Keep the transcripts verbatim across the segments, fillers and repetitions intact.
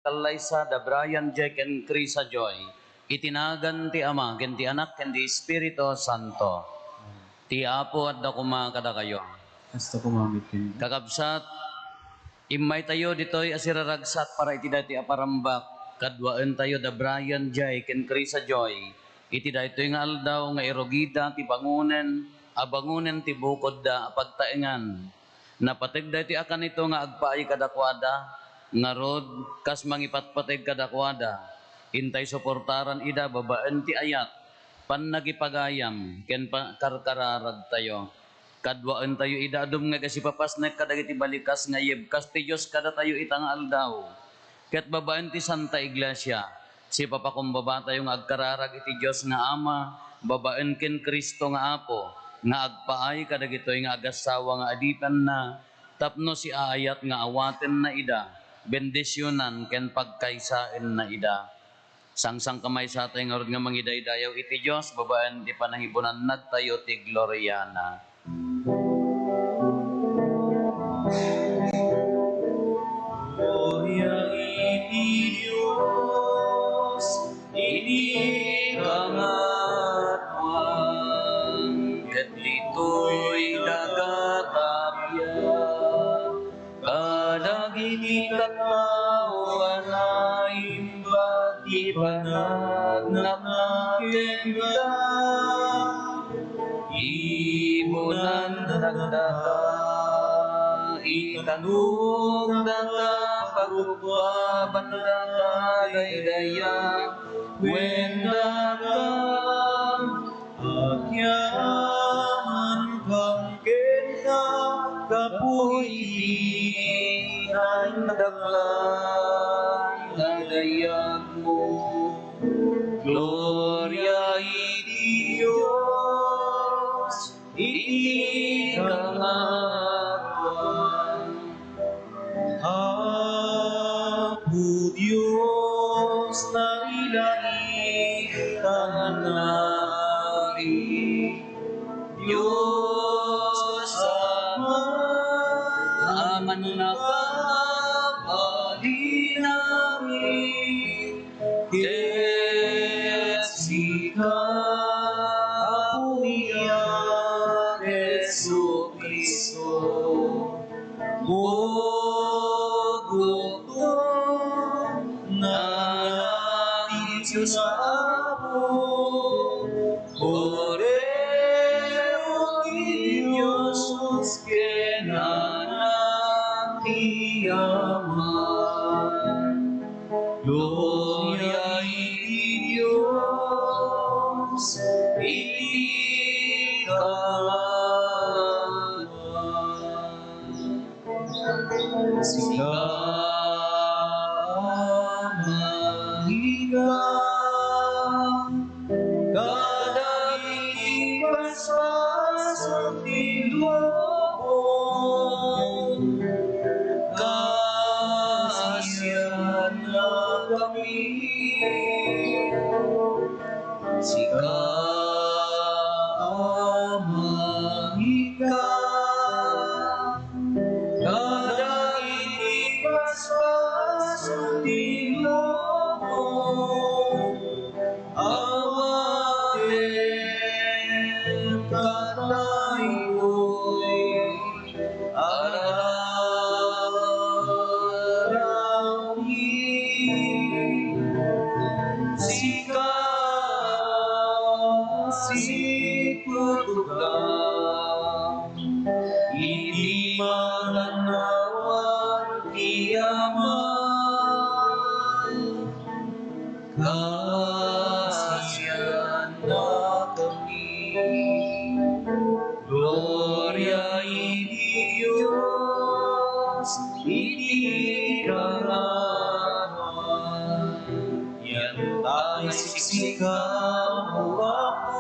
Kallaysa da Brian Jack ken Krisa Joy, iti nagan ti Ama, ken ti Anak, ken ti Espiritu Santo. Ti Apo adda koma kadakayo. Kasta koma met kenka. Kakabsat, immaytayo ditoy a siraragsat para iti daytoy a parambak. Kaduaentayo da Brian Jay ken Krisa Joy iti daytoy nga aldaw nga irugida ti bangonen a bangonen ti bukodda a pagtaengan. Napateg daytoy a kanito nga agpaay kadakuada, ngarud, kas mangipatpateg kadakuada, intay suportaran ida babaen ti ayat, pannakipagayam, ken pa-, karkararagtayo. Kaduaentayo ida a dumngeg a sipapasnek kadagiti balikas nga ayeb kas ti Dios kadatayo ita nga aldaw. Ket babaen ti Santa Iglesia, sipapakumbabatayo nga agkararag iti Dios nga Ama, babaen ken Cristo nga Apo, nga agpaay kadagitoy nga agassawa nga adipenna, tapno siaayat nga awatenna ida, bendisionan ken pagkaysaenna ida. Sangsangkamaysatayo ngarud nga mangidaydayaw iti Dios babaen ti panangibunannagtayo ti gloriana. Gloria iti Dios iti kangatoan, ket ditoy daga tapia. Kadagiti tattao a naimbag ti panagnakna kenka, ibunandaka itanokdaka, pagubbabandaka daydayaw, kuendaka. Agyamankam kenka, gapu iti naindaklan a dayagmo. Gloria iti Dios iti kangatoan. Apo Dios, nailangitan nami, Dios Ama, Aman nakapalinami, ket sika, Apo, ni Jesu-Cristo. Bugto, nana ti Dios nga Apo, Kordero ti Dios, ken Anak ti Ama. Gloria iti Dios iti kangatoan. Sika a maikkan kadagiti basbasol ti lubong, kaasiannakami. Sika a maikkan kadagiti basbasol ti lubong, awatem kadaytoy a rarabii. Sika a situtugaw iti makannawan ti Ama, kaasiannakami. Gloria iti Dios iti kangatoan. Isu ti siksika, O Apo,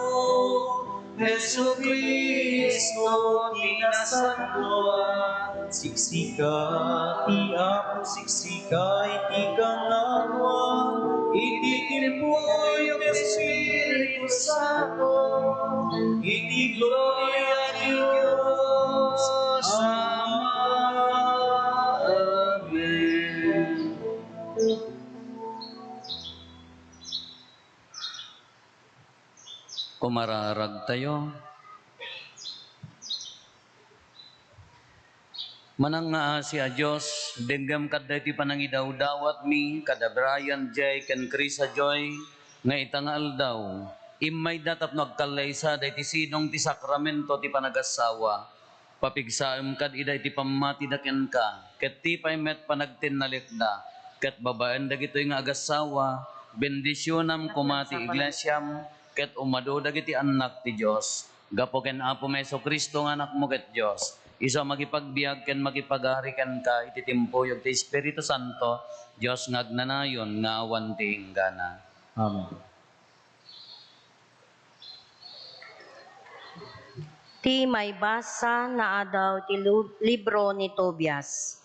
Jesu-Cristo ti nasantoan. Siksika ti Apo, siksika iti kangatoan, iti tiempo ti Espiritu Santo, iti gloria ti Dios Ama. Amen. Umararagtayo. Manangngaasi a Dios, denggem kadda iti panangidawdawatmi kada Brian J. ken Krisa Joy nga ita nga aldaw, immayda tapno agkallaysada iti sidong ti sakramento ti panagassawa. Papigsaem kad ida iti pammatida kenka, ket ti pay met panagtinnalekda, ket babaen dagitoy nga agassawa, bendisionam koma ti iglesiam, ket umadu dagiti annak ti Dios. Gapu ken Apo Jesu-Cristo nga Anakmo ket Dios, isu a makipagbiag ken makipagari kenka iti timpuyog ti Espiritu Santo, Dios nga agnanayon nga awan ti inggana. Amen. Ti maibasa nga adaw ti lu-, libro ni Tobias.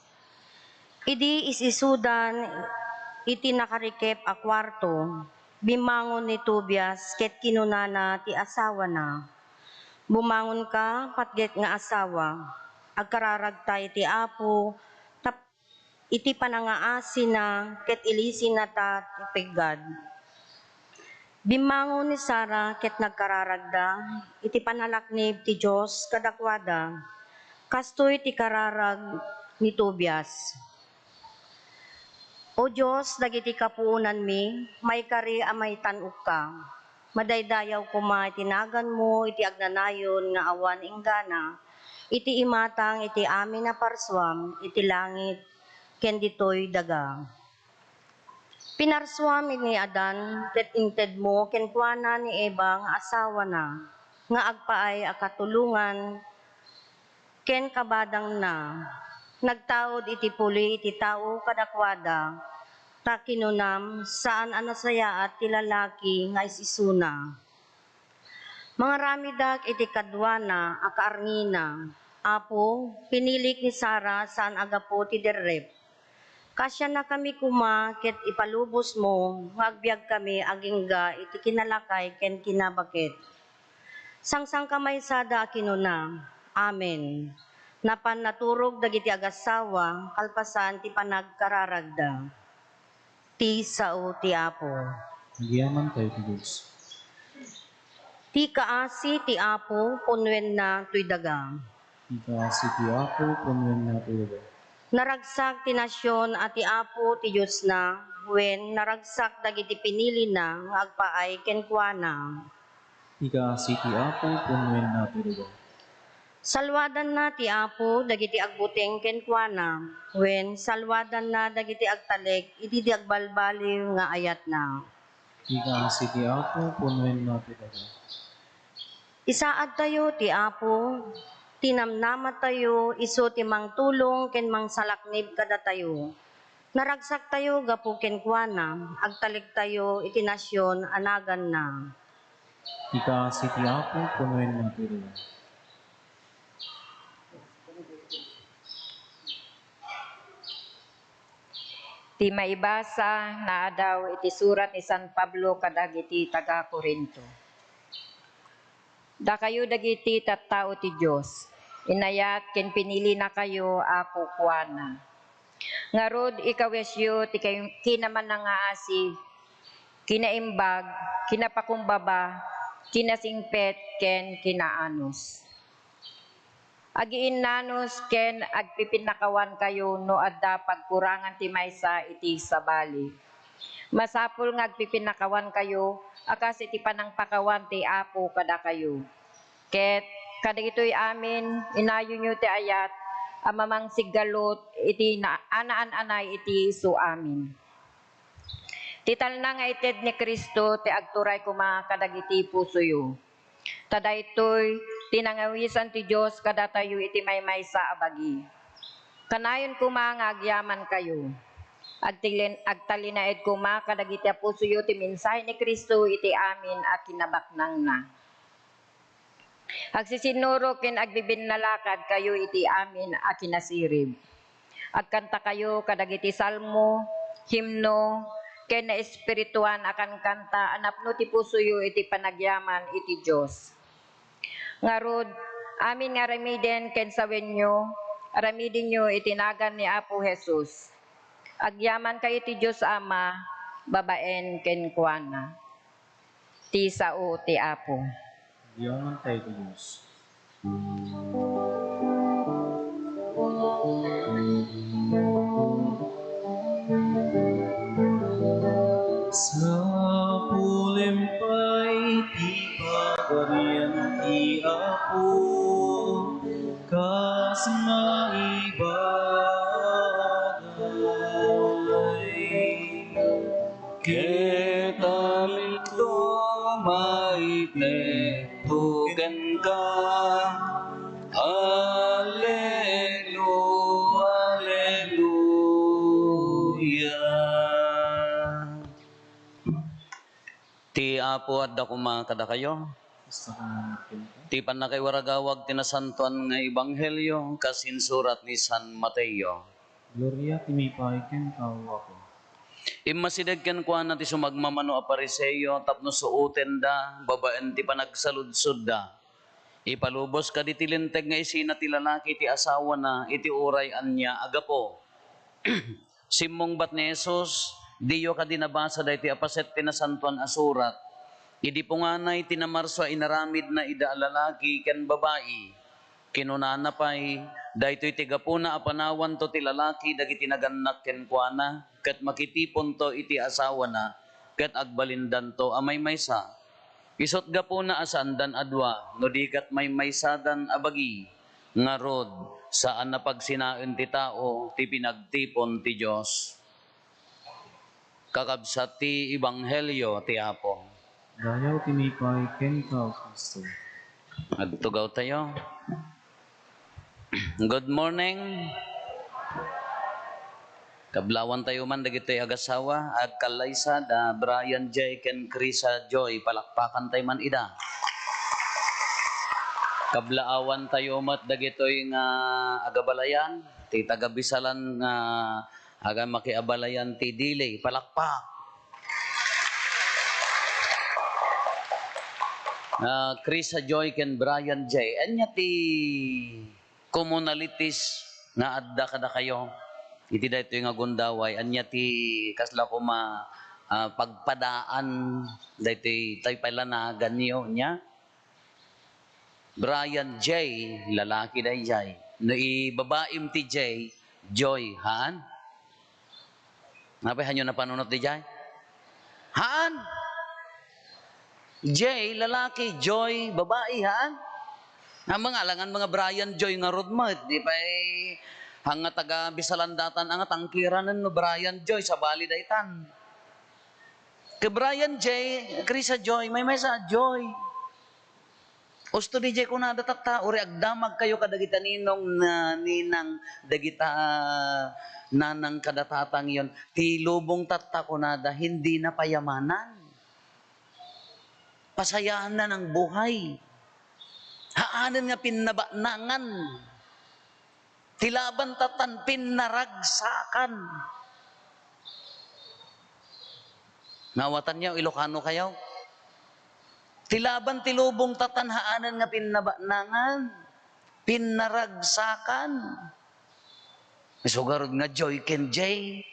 Idi is-isudan iti nakarikep a kuarto, bimmangon ni Tobias ket kinunana ti asawana, "Bumangonka, patgek nga asawa, agkararagta iti Apo, tap-, iti panangngaasina ket ilisinata ti piggad." Bimmangon ni Sara ket nagkararagda iti panalaknib ti Dios kadakuada. Kastoy ti kararag ni Tobias. O Dios, dagiti kapuonanmi, maikari a maitan-okka. Madaydayaw koma iti naganmo iti agnanayon nga awan inggana, iti imatang iti amin a parsuam iti langit ken ditoy daga. Pinarsuam ni Adan ket intedmo kenkuana ni Eva nga asawana, nga agpaay a katulongan ken kabadangna. Nagtaud iti puli iti tao kadakuada, ta kinunam, saan a nasayaat ti lalaki nga is-isuna. Mangaramidak iti kaduana a kaarnina. Apo, pinilik ni Sara saan a gapu ti derrep. Kasiannakami koma ket ipalubosmo nga agbiagkami agingga iti kinalakay ken kinabaket. Sangsanka maysada a kinuna, "Amen." Napan naturog dagiti agassawa kalpasan ti panagkararagda. Ti sao ti Apo. Agyamantayo ti Dios. Ti kaasi ti Apo, punwenna toy daga. Ti kaasi ti Apo, punwenna toy daga. Naragsak ti nasion a ti Apo ti Diosna, wen naragsak dagiti pinilina nga agpaay kenkuana. Ti kaasi ti Apo, punwenna toy daga. Salwadanna ti Apo dagiti agbuteng kenkuana, wen salwadanna dagiti agtalek iti di agbalbaliw nga ayatna. Ti kaasi ti Apo, punwenna toy daga. Isaadtayo ti Apo, ti namnamatayo, isu ti mangtulong ken mangsalaknib kadatayo. Naragsaktayo gapu kenkuana, agtalektayo iti nasion a naganna. Ti kaasi ti Apo, punwenna toy daga. Ti maibasa nga adaw iti surat ni San Pablo kadagiti taga-Corinto. Dakayo dagiti tattao ti Dios, inayat ken pinilinakayo a kukuana. Ngarud, ikawisyo ti kay-, kinamanangngaasi, kinaimbag, kinapakumbaba, kinasingpet, ken kinaanus. Agiinnanus ken agpipinnakawankayo no adda pagkurangan ti maysa iti sabali. Masapul nga agpipinnakawankayo a kas iti panangpakawan ti Apo kadakayo. Ket kadagitoy amin, inayonyo ti ayat a mamangsiggalot iti na-, anaan-anay iti isu amin. Ti talna nga ited ni Cristo ti agturay koma kadagiti pusoyo. Ta daytoy ti nangawisan ti Dios kadatayo iti maymaysa a bagi. Kanayon koma nga agyamankayo. Agtilin-, agtalinaed koma kadagiti a pusoyo ti mensahe ni Cristo iti amin a kinabaknangna. Agsisinnurog ken agbibinnalakadkayo iti amin a kinasirib. Agkantakayo kadagiti salmo, himno, ken naespirituan a kankanta a napno ti pusoyo iti panagyaman iti Dios. Ngarud, amin nga aramiden ken sawenyo, aramidenyo iti nagan ni Apo Jesus. Agyamankayo iti Dios Ama babaen kenkuana. Ti sao ti Apo. Yaman tayo, Diyos. Sapulem pay ti Pagarian ti Apo, kas maibaday. Ket alto maitepto kenka. Alelu-, Aleluya. Ti Apo adda koma kadakayo. Basta kami kenka. Ti pannakaiwaragawag ti nasantoan nga ebanghelio kas insurat ni San Mateo. Gloria ti maipaay kenka, O Apo. Immasideg kenkuana ti sumagmamano a Fariseo tapno suotenda babaen ti panagsaludsodda. Ipalubos kadi ti linteg nga isina ti lalaki ti asawana iti uray ania a gapu. Simmungbat ni Jesus, "Diyo kadi nabasa daytoy a paset ti Nasantoan a Surat? Idi punganay ti namarso a inaramidna ida a lalaki ken babai, kinunana pay, 'Daytoy ti gapuna a panawanto ti lalaki dagiti nagannak kenkuana, ket makitiponto iti asawana, ket agbalindanto a maymaysa.' Isut' gapuna a saandan a dua, no di ket maymaysadan a bagi. Ngarud, saan a pagsinaen ti tao ti pinagtipon ti Dios." Kakabsat ti ebanghelio ti Apo. Dayaw ti maipaay kenka, O Cristo. Agtugawtayo. Good morning. Kablawantayo man dagitoy agasawa, agkallaysa da Brian J ken Krisa Joy, palakpakantayo man ida. Kablaawantayo met dagitoy nga agabalayan, ti taga-Bisalan nga aga makiabalayan ti dili, palakpak. Ah, Krisa Joy ken Brian J. Ania ti commonalities nga adda kadakayo iti daytoy nga gundaway? Ania ti kasla koma, ah, pagpadaan daytoy, tay palanaganyo nia? Brian J, lalaki dayjay. No ibabaim ti J, Joy, haan? Apay, hanyo napanunot dayjay? Haan? J, lalaki, Joy, babai, haan? Nga mga alangan mga Brian Joy ngarud met, di pay hanga taga Bisalan datan nga tangkiranen no Brian Joy, sabali daytan. Ken Brian J, Krisa Joy, maymaysa, Joy. Usto dayjay kunada tatta, uray agdamagkayo kadagita ninong, na, ninang, dagita, ah, nanang kada tatangyon. Ti lubong tatta kunada, hindi na payamanan. Pasayaanna ng buhay. Haanen nga pinnabaknangan. Ti laban tattan pinnaragsakan. Nawatanyo, Ilocano kayo? Ti laban ti lubong tattan haanen nga pinnabaknangan, pinnaragsakan. Isu garud nga Joy ken Jay.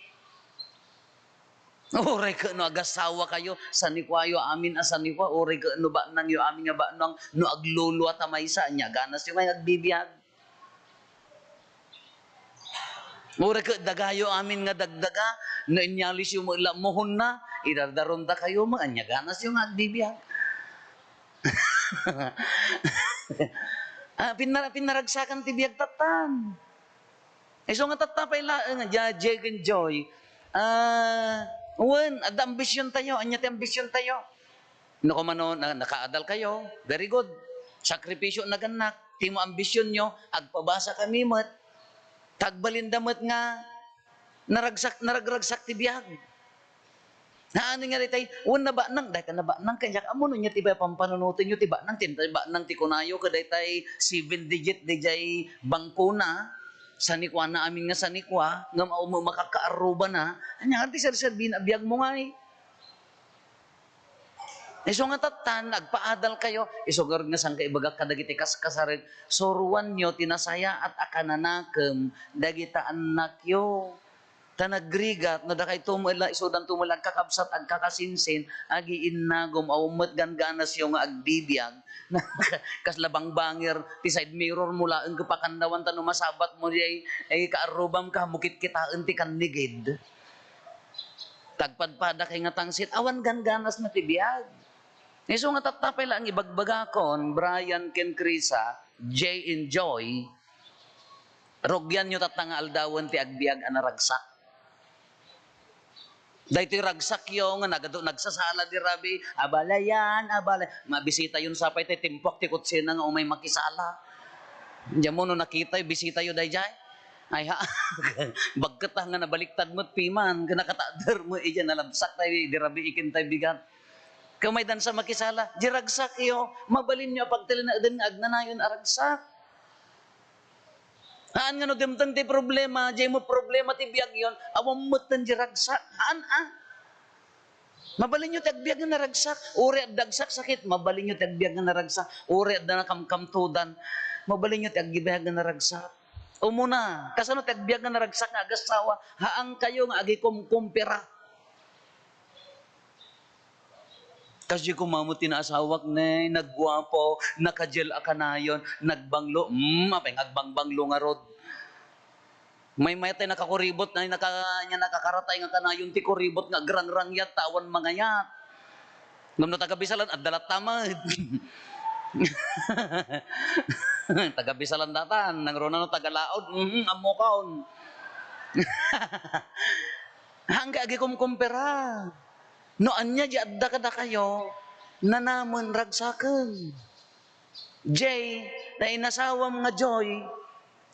Uray ket no agasawa kayo, sanikuayo amin a sanikua, uray ket no baknangyo amin nga baknang, no agluluat a maysa, ania ganasyo nga agbibiag? Uray ket dagayo amin nga dagdaga, no inyalisyo met la muhonna, idardaronda kayo met, ania ganasyo nga agbibiag? Ah, pinnara-, pinnaragsakan ti biag tattan. Isu nga tatta pay laeng, Jay ken Joy. Ah, wen, adda ambisiontayo. Ania ti ambisiontayo? No kumano, na-, nakaadal kayo, very good. Sakripisyo nagannak. Ti maambisionyo, agpabasa kami met. Tagbalinda met nga naragsak, naragragsak ti biag. Haanen nga daytay, wen nabaknang, dayta nabaknang kaniak, ammoyo ti pampanunotenyo ti baknang, ti baknang ti kunayo, ket daytay seven digit, dayjay bangkona, sanikuana amin nga sanikua, ngem awan met makakaarrubana, ania nga ti serserbina a biagmo ngay? Isu nga tattan, agpaadal kayo, isu garud nga saan ka ibagak kadagiti kaskasarek, suroanyo ti nasayaat a kananakem dagita annakyo. Ta nagrigat, no dakayto met la, isudanto met la agkakabsat, agkakasinsin, agiinnagom, awan met gangganasyo nga agbibiag. Kasla bangbanger ti side mirror mo laeng ket pakannawan ta no masabatmo diay, eh, kaarrubam ka, mo kitkitaen ti kannigid. Tagpadpadakay nga tangsit, awan gangganasna ti biag. Isu nga tatta pay laeng ibagbagakon, Brian ken Krisa, Jay and Joy, rugianyo tatta nga aldawen ti agbiag a naragsak. Daytoy ragsakyo nga nagadu-, nagsasala di rabii, abalayan, abala-, mabisitayon sa pay tay timpuak ti kutsina nga umay makisala. Diammo no nakitayo, bisitayo daydiay. Ay, ha, bagket nga nabaliktad met piman, ken nakatader met idiay nalabsak tay di rabii ken tay bigat. Ket maydan sa makisala, di ragsakyo, mabalinyo a pagtalinaeden nga agnanayon a ragsak. Haan nga no dimteng ti problema, diay met problema ti biagyon, awan metten di ragsak. Haan, a. Mabalinyo ti agbiag nga naragsak. Uray adda agsakit, mabalinyo ti agbiag nga naragsak. Uray adda nakamkamtodan, mabalinyo ti agbiag nga naragsak. Umuna, kasano ti agbiag nga naragsak nga agassawa? Haankayo nga agikumkumpira. Kasdi koma met ti naasawak, ne, nagguapo, nakadiel a kanayon, nagbanglo, mm, apay nga agbangbanglo ngarud. Maymayat tay nakakuribot, ay, naka-, ania, nakakaratay nga kanayon ti kuribot nga agrangrangyan ta awan mangayat. Ngem no taga-Bisalan, adda latta met. Taga-Bisalan datan, nangruna no taga-Laod, mhm, ammokon. Haankayo agikumkumpira. No ania di adda kadakayo, nanamen ragsaken. Jay, nainasawam nga Joy,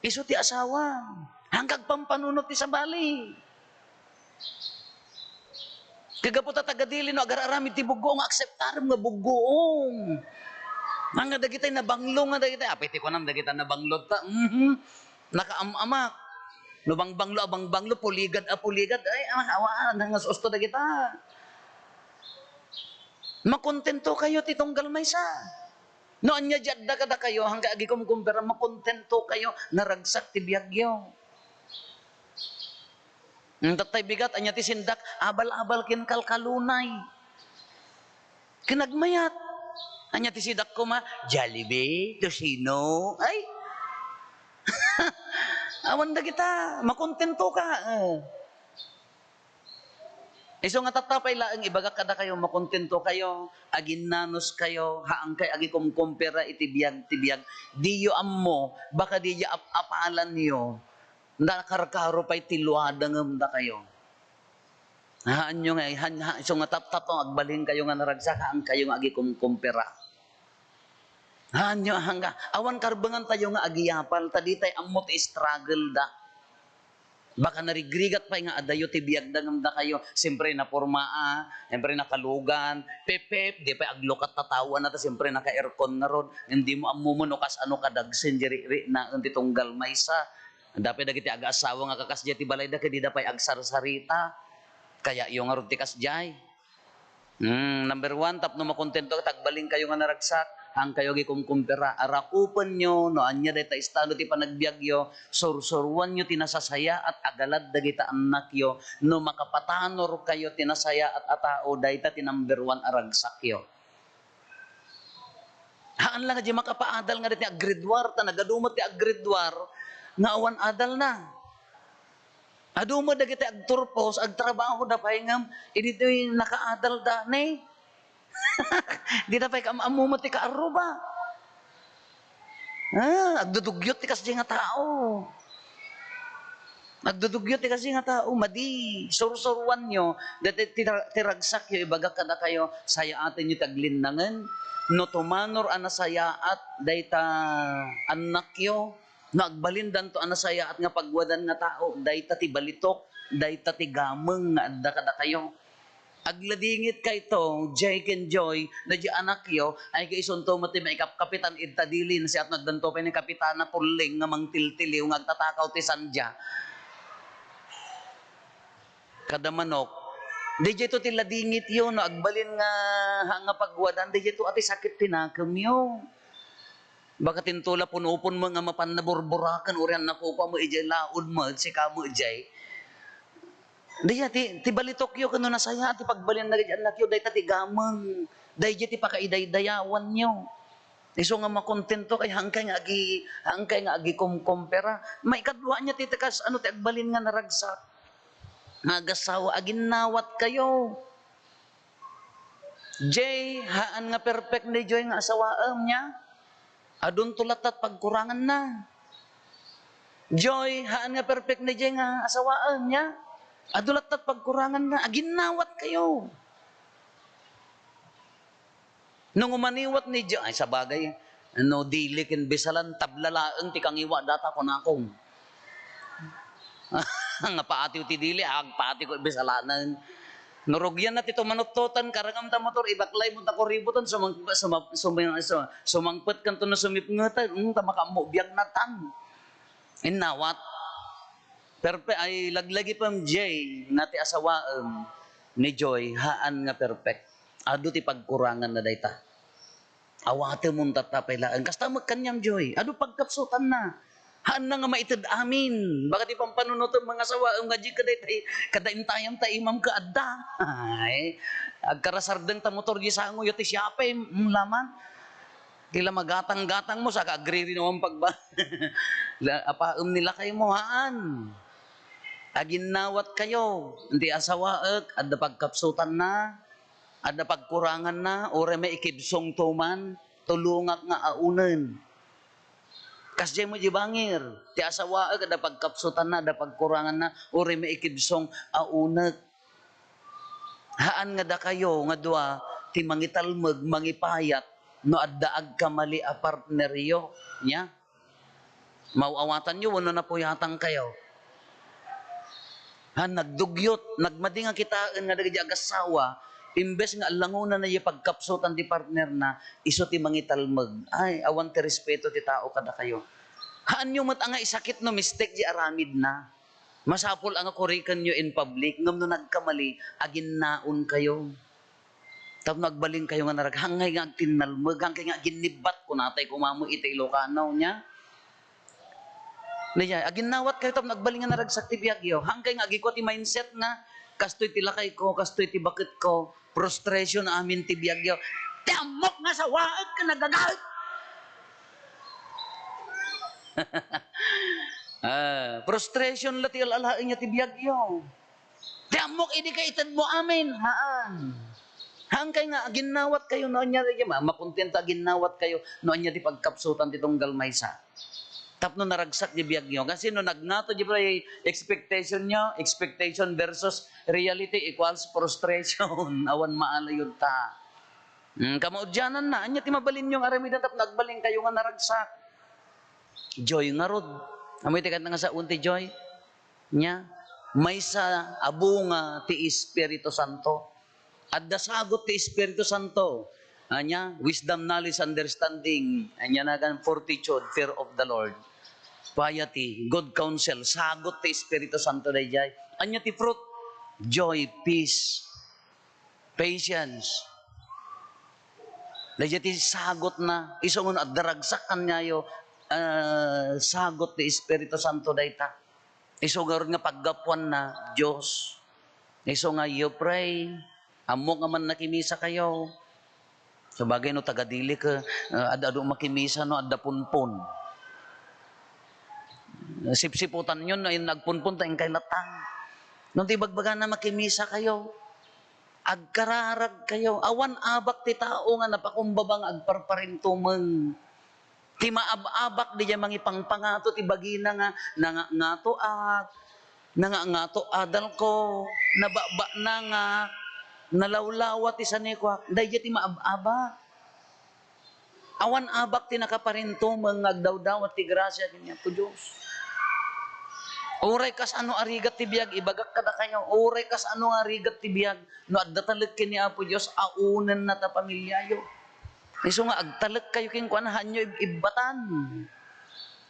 isu ti asawam. Haanka agpampanunot ti sabali. Ket gapu ta taga-Dili, no agar-aramid ti buggoong, akseptarem nga buggoong. Haan nga dagitay nabanglo nga dagitay, apay ti kunam dagita nabanglo ta, mhm. Nakaam-amak. No bangbanglo a bangbanglo, puligad a puligad, ay, ah, awa, nangas usto dagita. Makontento kayo ti tunggal maysa. No ania di adda kadakayo, haankayo agikumkumpira, makontento kayo, naragsak ti biagyo. Tattay bigat, ania ti sindak, abal-abal ken kalkalunay. Ken agmayat. Ania ti sidak koma, Jollibee, Tocino. Ay! Awan dagita, makontento ka. Eh. Isu nga tatta pay laeng ibagak kadakayo, makontento kayo, aginnanos kayo, haankayo agikumkumpira iti biag ti biag. Diyo ammo, baka diyo ap-apalanyo, nakarkaro pay ti luada ngem dakayo. Haanyo nga, han-, ha-, isu nga tattato, agbalinkayo nga naragsak, haankayo nga agikumkumpira. Haanyo, hangga, awan karbengan tayo nga agiyapal, ta ditay ammo ti struggle da. Baka narigrigat pay nga adayo ti biagda ngem dakayo, siyempre napormaa, siyempre nakalugan, pep, pep, di pay aglukat ta tao, ania ta siyempre naka-aircon ngarud, ngem dimo ammo no kasano kadagsen di rikrik na ti tunggal maysa. Adda pay dagiti aga-asawa nga kakas diay ti balayda ket dida pay agsarsarita. Kayayo ngarud ti kasdiay. Hmm, number one, tapno makontento, tagbalinkayo nga naragsak, haankayo agikumkumpira. Arakupenyo no ania dayta estado ti panagbiagyo, sursuruanyo ti nasasayaat a galad dagita annakyo. No makapatanor kayo ti nasayaat a tao, dayta ti number one a ragsakyo. Haan la nga di makapaadal nga dayta agridwar, ta nagadu met ti agridwar nga awan adalna. Adu met dagiti agturpos, agtrabahoda pay ngem idi toy nakaadalda, ne? Dida pay kaam-ammo met ti kaarruba. Ah, agdudugyot ti kasdi nga tao. Agdudugyot ti kasdi nga tao. Madi, sursuruanyo, dayta ti, ti ragsakyo, ibagak kadakayo, sayaatenyo ti aglinnangen. No tumanor a nasayaat dayta annakyo, no agbalindanto a nasayaat nga pagwadan nga tao, dayta ti balitok, dayta ti gameng nga adda kadakayo. Agladingitkayto, Jay ken Joy, daydi anakyo, ay kaisunto met ti maikapkapitan ita dili, no siak no addanto pay ni Kapitana Pulling nga mangtiltiliw nga agtatakaw ti sandia. Kada manok. Daydiay to ti ladingityo, no agbalin nga, ha, nga pagwadan, daydiay to a ti sakit ti nakemyo. Baka tinto la punupon mo nga mapan naburburaken, urian nakukua mo idiay laod mo, sika mo idiay. Dayta ti, ti balitokyo ken no nasayaat ti pagbalin dagiti annakyo, dayta ti gameng, dayta ti pakaidaydayawanyo. Isu nga makontento kay hankay nga agi-, hankay nga agikomkompara. Maikadua ania ti tekas, ano ti agbalin nga naragsak? Nga agassawa, aginnawatkayo. Jay, haan nga perfect ni Joy nga asawaem, nia? Adunto latta ti pagkuranganna. Joy, haan nga perfect ni Jay nga asawaem, nia? Adu latta ti pagkuranganna. Aginnawatkayo. No umaniwat ni Joy, ay, sabagay, no dili ken bisalan, tabla laeng ti kangiwa data, kunakon. Nga paatiw ti dili, agpaatiko ibisalanen. No rugianna ti tumanuttotan, karengam ta motor, ibaklaymo ta kuributen, sumang-, suma-, suma-, su-, sumangpet kanto no sumipngetan, mm, ta makaammo biagna tan. Innawat. Perpe-, ay, laglagi pay, Jay, nga ti asawaem ni Joy, haan nga perfect. Adu ti pagkuranganna dayta. Awatemon tatta pay laeng. Kasta met kaniam, Joy. Adu pagkapsutanna. Haanna nga maited amin. Baka ti pampanunotem nga asawaem nga di kadaytay, kada intayam ta imam ket adda. Ay, agkarasardeng ta motor di sangoyo ti siapay, mm, laman. Ti la magatang-gatangmo, saka agririnawan pagba-, la-, apaem ni lakaymo, haan. Aginnawatkayo. Ti asawaek, adda pagkapsutanna, adda pagkuranganna, uray maikibsongto man, tulongak nga aunen. Kasdiay met di bangir, ti asawaek, adda pagkapsutanna, adda pagkuranganna, uray maikibsong, aunek. Haan nga dakayo nga dua ti mangitalmeg, mangipayat no adda agkamali a partneryo. Nia? Maaw-awatanyo wenno napuyatankayo? Haan, nagdugyot, nagmadi nga kitaen nga dagiti agassawa, imbes nga allangonanna ti pagkapsutan ti partnerna, isu ti mangitalmeg. Ay, awan ti respeto ti tao kadakayo. Haanyo met a nga isakit no mistake ti aramidna. Masapul a nga kurikenyo in public, ngem no nagkamali, aginnaonkayo. Tapno agbalinkayo nga narag-, hankay nga agtinnalmeg, hankay nga aginnibbat, kunatay koma met iti Ilocano, nia? Nia, aginnawatkayo tapno agbalin nga naragsak ti biagyo. Hankay nga agikua ti mindset nga, "Kastoy ti lakayko, kastoy ti baketko." Frustration amin ti biagyo. Ti ammok nga sawaek ken nagagaek. Ah, frustration la ti al-alaenyo ti biagyo. Ti ammok idi ka itedmo amin. Haan. Hankay nga aginnawatkayo no ania, ma-, makontento aginnawatkayo no ania ti pagkapsutan ti tunggal maysa. Tapno naragsak di biagyo. Kasi no nagngato di expectation nyo, expectation versus reality equals frustration. Awan maalayod ta. Hmm, kamaudiananna, ania ti mabalinyo nga aramiden tapno agbalinkayo nga naragsak? Joy ngarud. Amoy ti kayatna nga saon ti joy? Nia, maysa a bunga ti Espiritu Santo. Adda sagut ti Espiritu Santo. Ania, wisdom, knowledge, understanding. Ania nagan fortitude, fear of the Lord. Piety, good counsel, sagut ti Espiritu Santo daydiay. Ania ti fruit? Joy, peace, patience. Daydiay ti sagutna. Isu nga no adda ragsak kaniayo, ah, sagut ti Espiritu Santo dayta. Isu ngarud nga paggapuanna, Dios. Isu nga, you pray, ammok nga mannakimisa kayo. Sabagay no taga-Dili ka, ah, ad-adu makimisa no adda punpon. Sipsiputanyo no in-, agpunpon ta inkay lattang. No ti bagbagana makimisa kayo, agkararag kayo. Awan abak ti tao nga napakumbaba nga agparparintumeng. Ti maab-abak, diay mangipangpangato ti bagina nga, "Nangangato ak, nangangato adalko, nababana nga, nalawlawa ti sanikuak." Daydiay ti maab-abak. Awan abak ti nakaparintumeng nga agdawdawat ti grasia ken ni Apo Dios. Uray kasano a rigat ti biag, ibagak kadakayo, uray kasano a rigat ti biag, no adda talek ken ni Apo Dios, aunenna ta pamiliayo. Isu nga agtalekkayo kenkuana, haanyo ib-, ibbatan.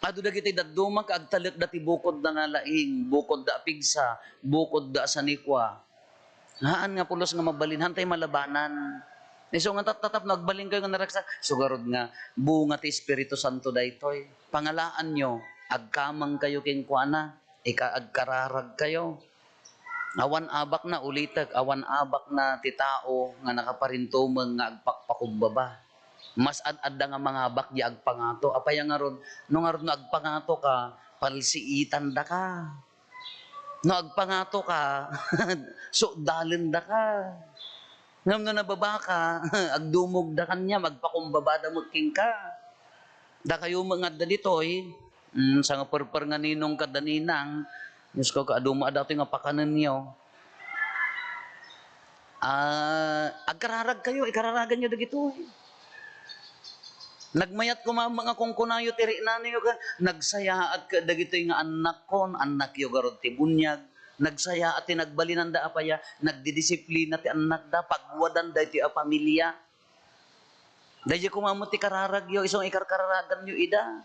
Adu dagiti dadduma ket agtalekda ti bukodda nga laing, bukodda a pigsa, bukodda a sanikua. Haan nga pulos nga mabalin, haantay malabanan. Isu nga tattap no agbalinkayo nga naragsak, isu ngarud nga bunga ti Espiritu Santo daytoy. Pangalaanyo, agkamangkayo kenkuana, ika-, agkararagkayo. Awan abakna, ulitek, awan abakna ti tao nga nakaparintumeng nga agpakpakumbaba. Mas ad-adda nga mangabak diay agpangato. Apay a ngarud? No ngarud no agpangato ka, palsiitandaka. No agpangato ka, sudalendaka. Ngem no nababa ka, agdumogda kaniam, agpakumbabada met kenka. Dakayo met nga adda ditoy, mm, sangaperper nga ninong kada ninang, Diyos ko, kaadu met datoy nga pakanenyo. Ah, agkararagkayo, ikararaganyo dagitoy. Nagmayat koma met nga kunkunayo ti riknanayo ket nagsayaat ket dagitoy nga annakkon, annakyo garud ti buniag. Nagsayaat ti nagbalinanda a paya, nagdidisiplina ti annakda, pagwadan daytoy a pamilia. Daydiay koma met ti kararagyo, isu nga ikarkararaganyo ida.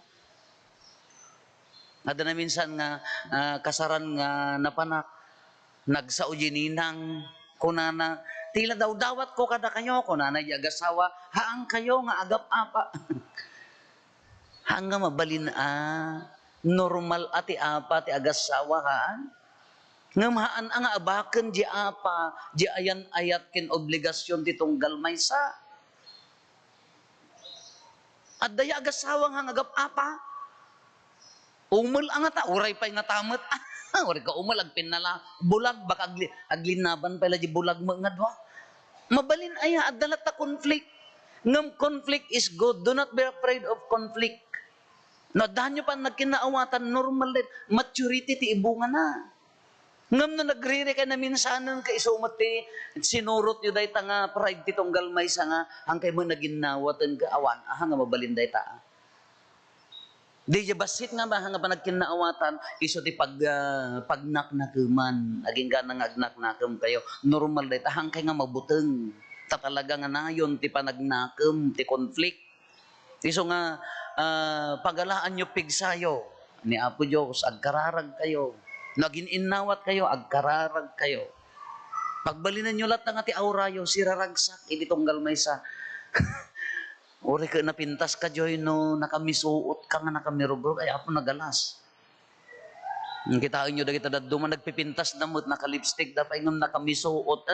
Adda naminsan nga, ah, kasaran nga napanak, nagsao diay ninang, kunana, "Ti la dawdawatko kadakayo," kunana diay agassawa, "Haankayo nga agap-apa." Haan nga mabalin a, normal a ti apa ti agassawa, haan? Ngem haan a nga abaken diay apa, diay ayan-ayat ken obligasion ti tunggal maysa. Adda diay agassawa nga agap-apa. Umel a ngata, uray pay ngata met. Uray ka umel, agpinnala. Bulag, baka agli-, aglinnaban pay la diay bulag met nga dua. Mabalin aya, adda latta conflict. Ngem conflict is good. Do not be afraid of conflict. No addanyo pay nagkinnaawatan, normal dayta. Maturity ti ibungana. Ngem no nagririkay naminsanen ket isu met ti sinurotyo dayta nga pride ti tunggal maysa nga, hankay met naginnawaten ket awan, aha nga mabalin dayta, a? Diay bassit nga, aha nga panagkinnaawatan, isu ti pag-, ah, pagnaknakeman. Aginggana nga agnaknakemkayo. Normal dayta, hankay nga mabuteng. Ta talaga nga nayon ti panagnakem, ti conflict. Isu nga, ah, pagalaanyo pigsayo ni Apo Dios, agkararagkayo. No agin-innawatkayo, agkararagkayo. Pagbalinenyo latta nga ti aurayo, siraragsak idi tunggal maysa. Uray ket napintaska, Joy, no nakamisuotka nga nakamirugrog, ay, Apo, nagalas. Kitaenyo dagita dadduma, nagpipintasda met, naka-lipstickda pay ngem nakamisuot.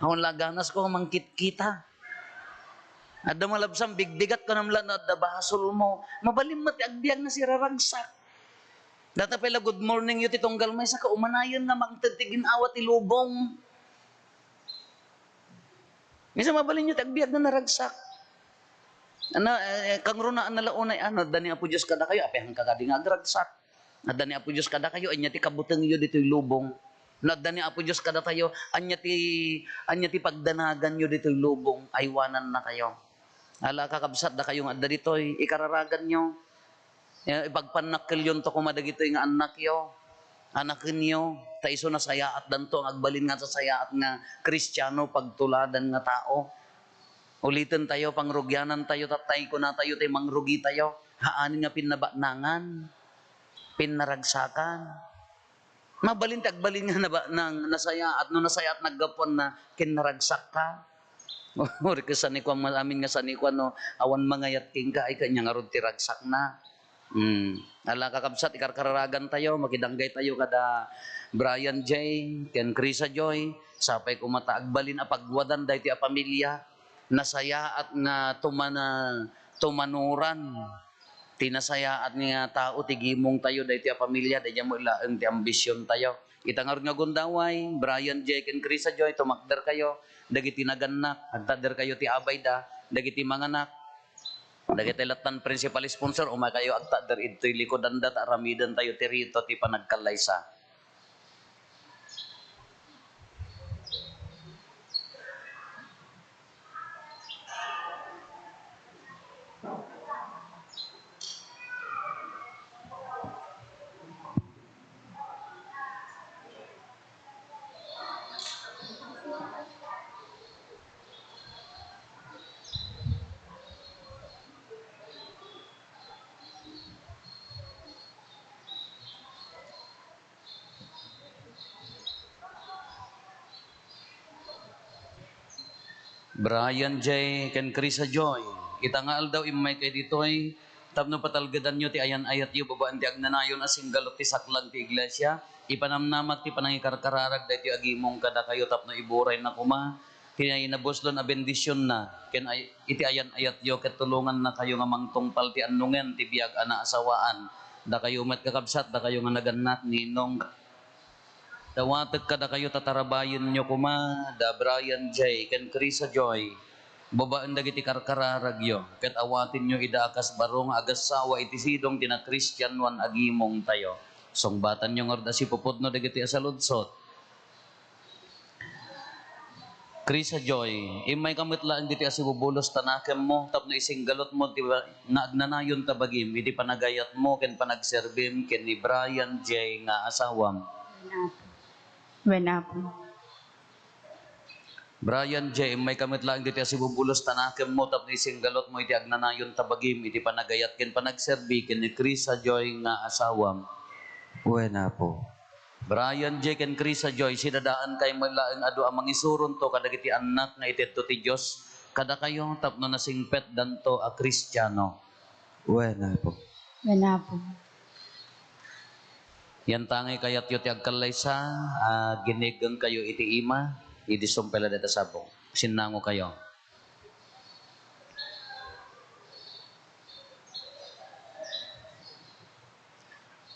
Awan la ganasko nga mangkitkita. Adda malabsan, bigbigat, kunam la no adda basolmo. Mabalin met ti agbiag nga siraragsak. Dayta pay la good morningyo ti tunggal maysa, kaumanayen nga mangted ti gin-awa ti lubong. Minsan mabalinyo ti agbiag nga naragsak. Ano, eh, kangrunaan na la unay, ano, adda ni Apo Dios kadakayo, apay haanka kadi nga agragsak? Adda ni Apo Dios kadakayo, ania ti kabutengyo ditoy lubong? No adda ni Apo Dios kadatayo, ania ti, ania ti pagdanaganyo ditoy lubong? Aywanannakayo. Ala, kakabsat, dakayo nga adda ditoy, ikararaganyo. Eh, ipagpannakkelyon to koma dagitoy nga annakyo, anakenyo, ta isu nasayaatdanto nga agbalin nga sasayaat nga Kristiano, pagtuladan nga tao. Uliten tayo, pangrugianan tayo, tattay kunatayo tay mangrugi tayo. Haan nga pinnabatnangan, pinnaragsakan. Mabalin ti agbalin nga naba-, nang nasayaat, no nasayaat naggapuan na ken naragsak ka. Uri ket sanikuan, amin nga sanikuan, no, awan mangayat kenka, ay, kanya ngarud ti ragsakna. Hmm. Ala, kakabsat, ikarkararagan tayo, makidanggay tayo kada Brian J. ken Krisa Joy. Sapay koma ta agbalin a pagwadan daytoy a pamilia. Nasayaat nga tumana-, tumanoran. Ti nasayaat nga tao ti gimong tayo daytoy a pamilia, daydiay met laeng ti ambision tayo. Ita ngarud nga gundaway, Brian J. ken Krisa Joy, tumakder kayo, dagiti nagannak, agtakder kayo ti abayda, dagiti manganak, dagiti lattan principal sponsor, umay kayo agtakder idtoy likudanda ta aramiden tayo ti rito ti panagkallaysa. Brian J. ken Krisa Joy, ita nga aldaw, immay kay ditoy, Tapno patalgedanyo ti ayan-ayatyo babaen ti agnanayon a singgalot ti saklang ti iglesia, ipanamnamak ti panangikarkararag daytoy agimong kadakayo tapno iburayna koma ti nabuslon a bendisionna ken ay-, iti ayan-ayatyo ket tulongannakayo nga mangtungpal ti annongen ti biag a naasawaan. Dakayo met, kakabsat, dakayo nga nagannak, Ninong, dawatek kadakayo ta tarabayenyo koma da Brian J. ken Krisa Joy babaen dagiti karkararagyo, ket awatenyo ida a kas baro nga agassawa iti sidong ti nakristianoan a gimongtayo. Sungbatanyo ngarud a sipupudno dagiti a saludsod. Krisa Joy, immayka met laeng ditoy a sibubulos ta nakemmo tapno isinggalotmo ti ba-, nga agnanayon ta bagim iti panagayatmo ken panagserbim ken ni Brian J. nga asawam. Wen, Apo. Wen, Apo. Brian J., immayka met laeng ditoy a sibubulos ta nakemmo tapno isinggalotmo iti agnanayon ta bagim iti panagayat ken panagserbi ken ni Krisa Joy nga asawam. Wen, Apo. Brian J. ken Krisa Joy, sidadaankay met laeng adu a mangisuronto kadagiti annak nga itedto ti Dios kadakayo tapno nasingpetdanto a Kristiano. Wen, Apo. Wen, Apo. Yantangay kayatyo ti agkallaysa a giniggengkayo iti ima, idi sumpela dayta sabong. Sinnangokayo.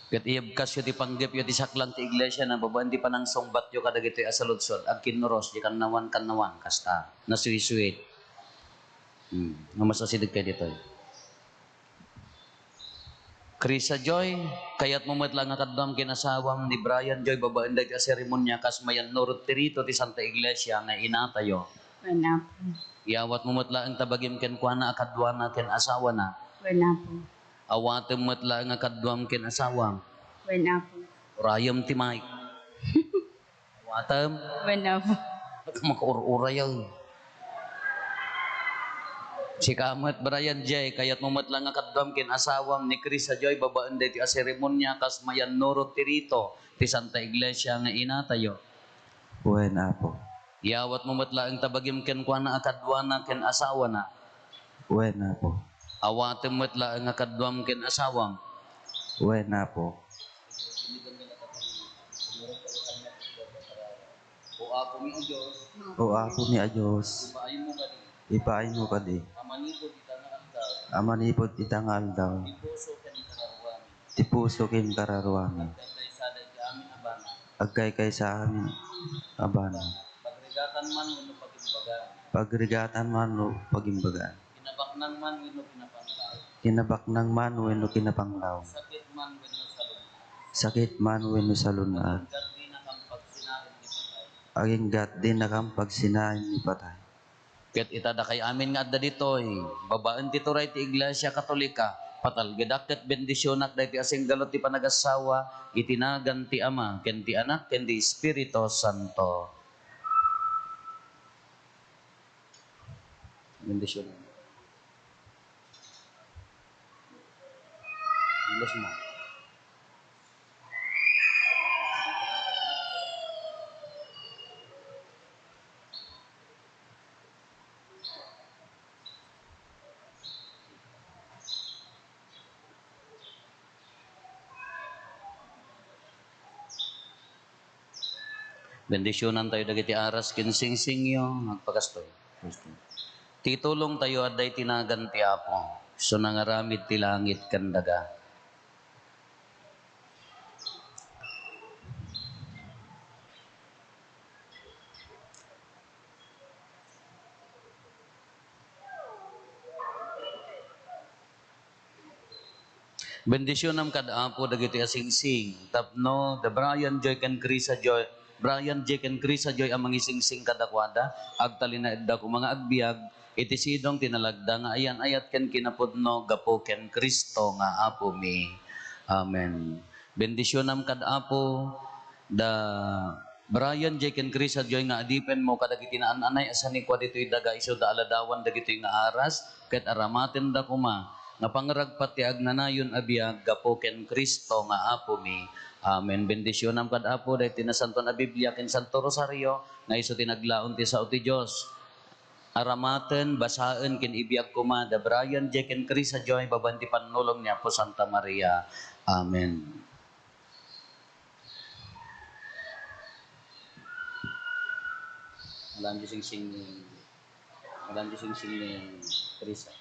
Ket iyebkasyo ti panggepyo ti saklang ti iglesia na babaen ti panangsungbatyo kadagitoy a saludsod, agkinnuros, di kannawan, kannawan, kasta, nasuysuit. Hmm, nga masasideg kay ditoy. Krisa Joy, kayatmo met la nga kaduam ken asawam ni Brian Joy babaen dagiti a seremonia kas mayannurot ti rito ti Santa Iglesia nga inatayo. Wen, Apo. Iyawatmo met laeng ta bagim kenkuana a kaduana ken asawana. Wen, Apo. Awatem met laeng a kaduam ken asawam. Wen, Apo. Urayem ti mic. Awatem. Wen, Apo. Makaur-urayaw. Sika met, Brian J., kayatmo met la nga kaduam ken asawam ni Krisa Joy babaen daytoy a seremonia kas mayannurot ti rito ti Santa Iglesia nga inatayo. Wen, Apo. Iyawatmo met laeng ta bagim kenkuana a kaduana ken asawana. Wen, Apo. Awatem met laeng a kaduam ken asawam. Wen, Apo. O Apo mi a Dios. O Apo mi a Dios. Ipaaymo kadi. Ipaaymo kadi. A manipud ita nga aldaw. A manipud ita nga aldaw. Ti puso ken kararuami. Ti puso ken kararuami. Agkaykaysada iti amin a banag. Agkaykaysa amin a banag. Pagrigatan man wenno pagimbagan. Pagrigatan man wenno pagimbagan. Kinabaknang man wenno kinapanglaw. Kinabaknang man wenno kinapanglaw. Sakit man wenno salun-at. Sakit man wenno salun-at. Aginggat dinakam pagsinaen ni patay. Aginggat dinakam pagsinaen ni patay. Ket ita dakay amin nga adda ditoy, babaen ti turay ti Iglesia Katolika, patalgedak ket bendisionak daytoy a singgalot ti panagassawa iti nagan ti Ama, ken ti Anak, ken ti Espiritu Santo. Bendision. Bless mo. Bendisionantayo dagiti aras ken singsingyo, agpakastoy. Ti tulongtayo adda iti nagan ti Apo, isu nangaramid ti langit ken daga. Bendisionam kad Apo dagitoy a singsing, tapno da Brian Joy ken Krisa Joy, Brian J. ken Krisa Joy a mangisingsing kadakuada, agtalinaedda koma nga agbiag iti sidong ti nalagda nga ayan-ayat ken kinapudno gapu ken Cristo nga Apomi. Amen. Bendisionam kad Apo da Brian J. ken Krisa Joy nga adipenmo kadagiti naan-anay a sanikua ditoy daga isuda a ladawan dagitoy nga aras, ket aramatenda koma nga pangragpat ti agnanayon a biag gapu ken Cristo nga Apomi. Amen. Bendisionam kad Apo daytoy Nasantoan a Biblia ken Santo Rosario nga isu ti naglaon ti sao ti Dios. aramaten, basaen ken ibiag koma da Brian J. ken Krisa Joy babaen ti pannulong ni Apo Santa Maria. Amen. Alam di singsing ni, alam di singsing ni Krisa.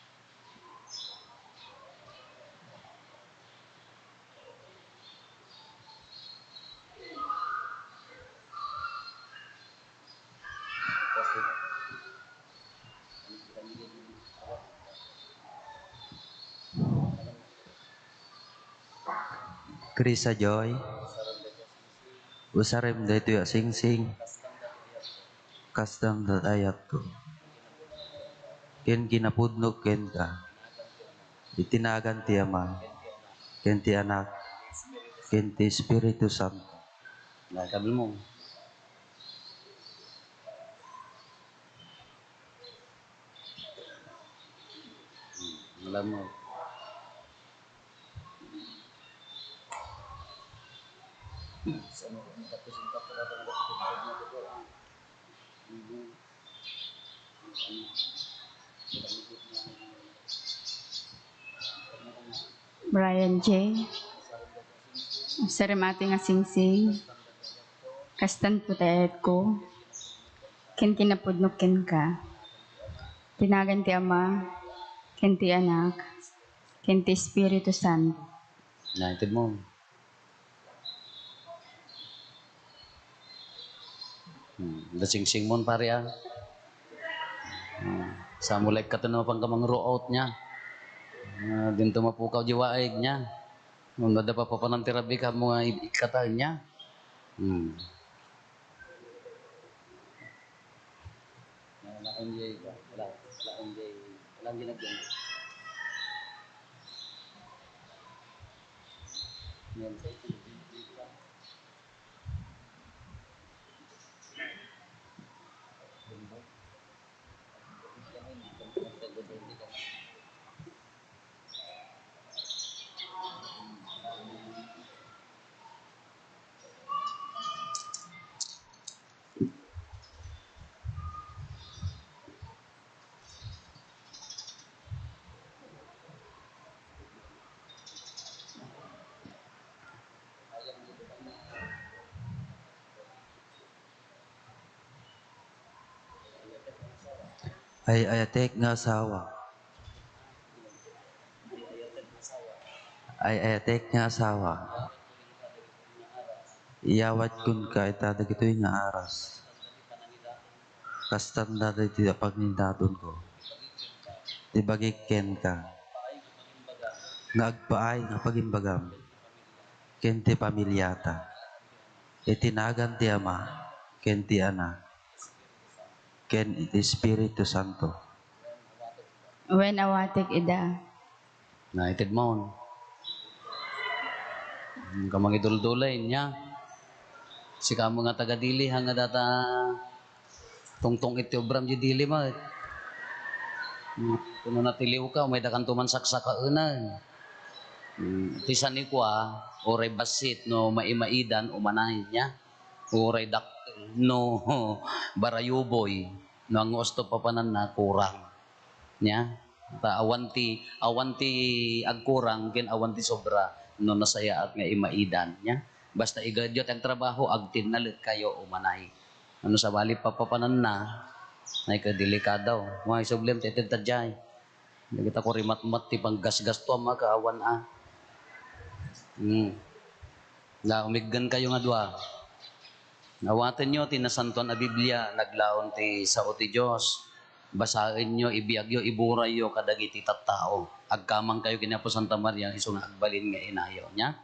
Krisa Joy, usarem daytoy a singsing, kastam daytoy a ayatko. Ken kinapudno kenka, iti nagan ti Ama, ken ti Anak, ken ti Espiritu Santo. Nakabil mo. Hmm, alam mo. Brian J. Sarem a singsing, kastan ti ayatko, ken kinapudno kenka. Ti nagan ti Ama, ken ti Anak, ken ti Espiritu Santo. Naited mo. Hmm, da singsing mo, pare, ah. Hmm, sa mo like ka to no, pang kamang root niya. Ah, din to mapukaw di waig niya. Nung nada papapanan ti rabi ka mo nga i-, ikataen niya. Hmm. Wala, wala akong J ba? Wala, wala akong J. Wala akong ginagawa. Yan, sa ito, Ay-ayatek nga asawa. Ay-ayatek nga asawa. Iyawat kenka ita dagitoy nga aras. Kastan dagiti a pagnindatonko. Ti bagik kenka. Nga agpaay nga pagimbagam. Ken ti pamiliata. Iti nagan ti Ama, ken ti Anak, ken iti Espiritu Santo. Wen awatek ida. Naited mo. Ka mangiduldulay, nya. Sika mo nga taga Dili, ha, nga data tungtong iti obram di Dili, ma. Kuno natiliw ka, may dakan tuman saksakaenan. Hmm, ti sanikua, uray bassit no maimaidan, umanay, nya. Uray dakkel no barayuboy, no angusto papananna, kurang. Nya? Ta awan ti, awan ti agkurang, ken awan ti sobra, no nasayaat nga imaidan. Nya? Basta igayatyo ti agtrabaho, agtinnalek kayo, umanay. Ano sabali papapananna, ay kadelikado. May sublem ti ited ta jay. Dagita ko rimatmat ti panggasgasto a makaawan a. Hmm. La, umiggen kayo nga dua. Awatenyo ti Nasantoan a Biblia, naglaon ti sao ti Dios. Basaenyo, ibiagyo, iburayyo kadagiti tattao. Agkamang kayo ken Apo Santa Maria, isu nga agbalin nga inayo, nya?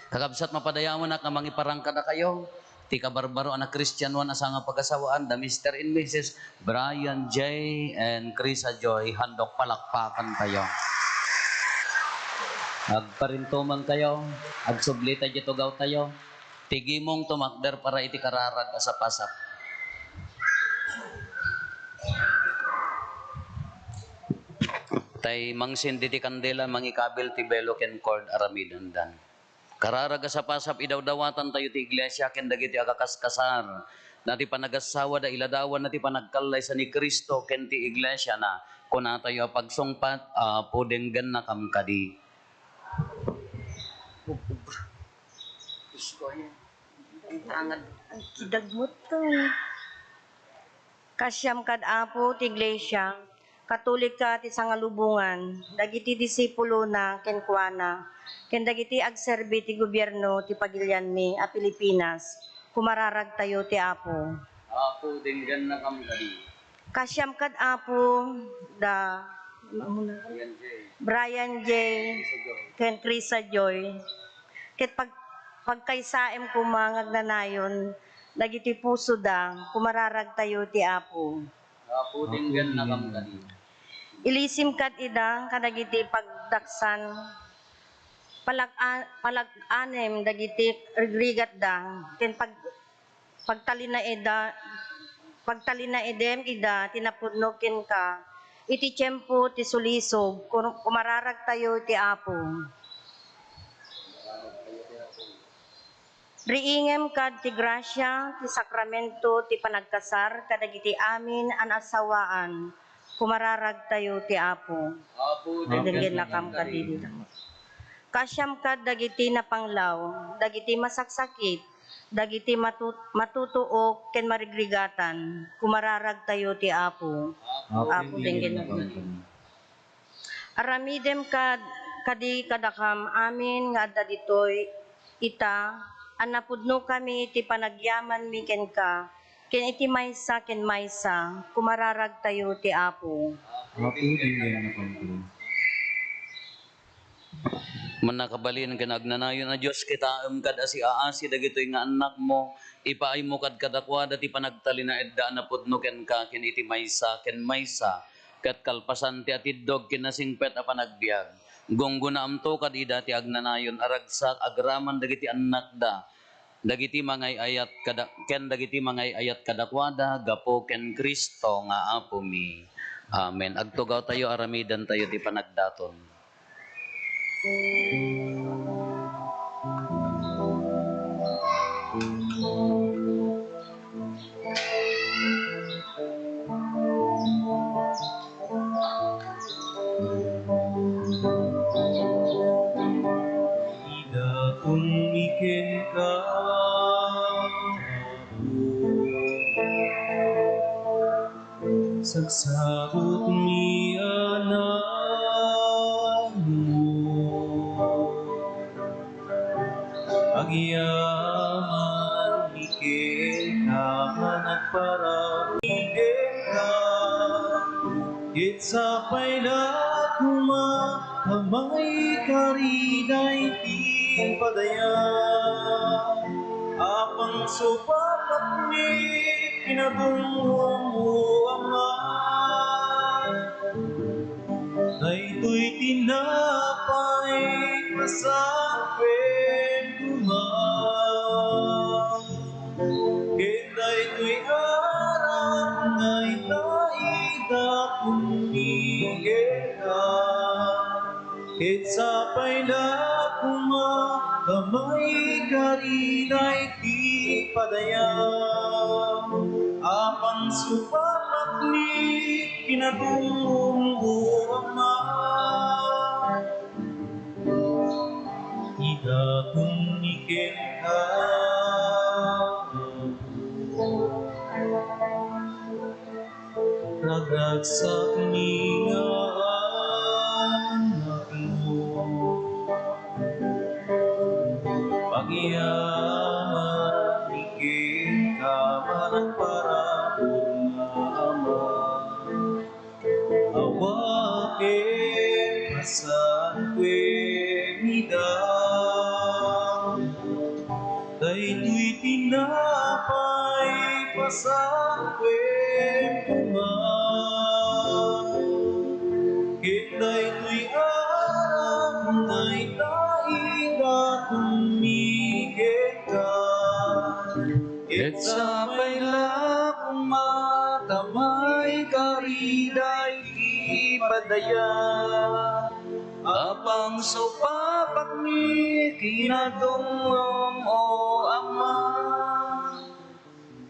Kakabsat, mapadayawnak nga mangiparang kadakayo ti kabarbaro a nakristianoan a sanga pagasawaan, da Mister and Missus Brian J and Krisa Joy. Handok, palakpakan tayo. Agparintumeng kayo, agsubli tayo, tugaw tayo. Ti gimong tumakder para iti kararag a sapasap. Tay mangsin diti kandila, mangikabil ti belo ken cord, aramidendan. Kararag a sapasap, idawdawatan tayo ti iglesia ken dagiti agakaskasar. na ti panagasawa da iladawan na ti panagkallaysa ni Cristo ken ti iglesiana. Kunatayo a pagsungpat, Apo, denggennakam kadi. Ay, kidagmot to. Kasiam kad Apo ti iglesia, Katolika ti sangalubongan, dagiti disipulona kenkuana, ken dagiti agserbi ti gobierno ti pagilianmi a Filipinas, kumararagtayo ti Apo. Apo, denggennakam kadi. Kasiam kad Apo da Brian J. Brian J. Ken Krisa Joy. Ket pag-, pagkaysaem koma nga agnanayon dagiti pusoda, kumararagtayo ti Apo. Apo, denggennakam kadi. Ilisim kad ida kadagiti pagdaksan, palag-, palag-anem dagiti rigrigatda, ken pag-, pagtalinaeda-, pagtalinaedem ida ti napudno kenka iti tiempo ti sulisog, kur-, kumararagtayo ti Apo. Riingem kad ti grasia ti sakramento ti panagkasar kadagiti amin a naasawaan, kumararagtayo ti Apo. Apo, denggennakam kadi. Kasiam kad dagiti napanglaw, dagiti masaksakit, dagiti matu-, matutuok ken marigrigatan, kumararagtayo ti Apo. Apo, denggennakam kadi. Aramidem kad-, kadi kadakam amin nga adda ditoy ita, a napudnokami iti panagyamanmi kenka, ken iti maysa ken maysa, kumararagtayo ti Apo. Apo, denggennakam kadi. Mannakabalin ken agnanayon a Dios, kitaem kad a siaasi dagitoy nga annakmo, ipaaymo kad kadakuada ti panagtalinaedda a napudno kenka ken iti maysa ken maysa, ket kalpasan ti atiddog ken nasingpet a panagbiag, gunggonaamto kad ida ti agnanayon a ragsak agraman dagiti annakda, dagiti mangay-ayat kada-, ken dagiti mangay-ayat kadakuada gapu ken Cristo nga Apomi. Amen. Agtugawtayo, aramidentayo ti panagdaton. Idatonmi kenka, Apo. Sagsagutmi a naanmo. Agyamanmi kenka, nagparabur kenka, ket sapay la koma a maikari daydi padayan a pangsupapatmi kinadumdum, O Ama. Daytoy tinapay, pasakuem koma, ket daytoy arak, dayta idatonmi kenka, ket sapay la koma a maikari daydi padayan a pangsupapatmi kinadumdum, O Ama. Idatonmi kenka, ragragsakmi nga annakmo. Agyamanmi kenka, nagparabur nga Ama. Awatem, pasakuem ida. Daytoy tinapay, pasakuem koma, ket daytoy arak, dayta idatonmi kenka. Ket sapay la koma ta maikari daydi padayan a pangsupapatmi kinadumdum, O Ama.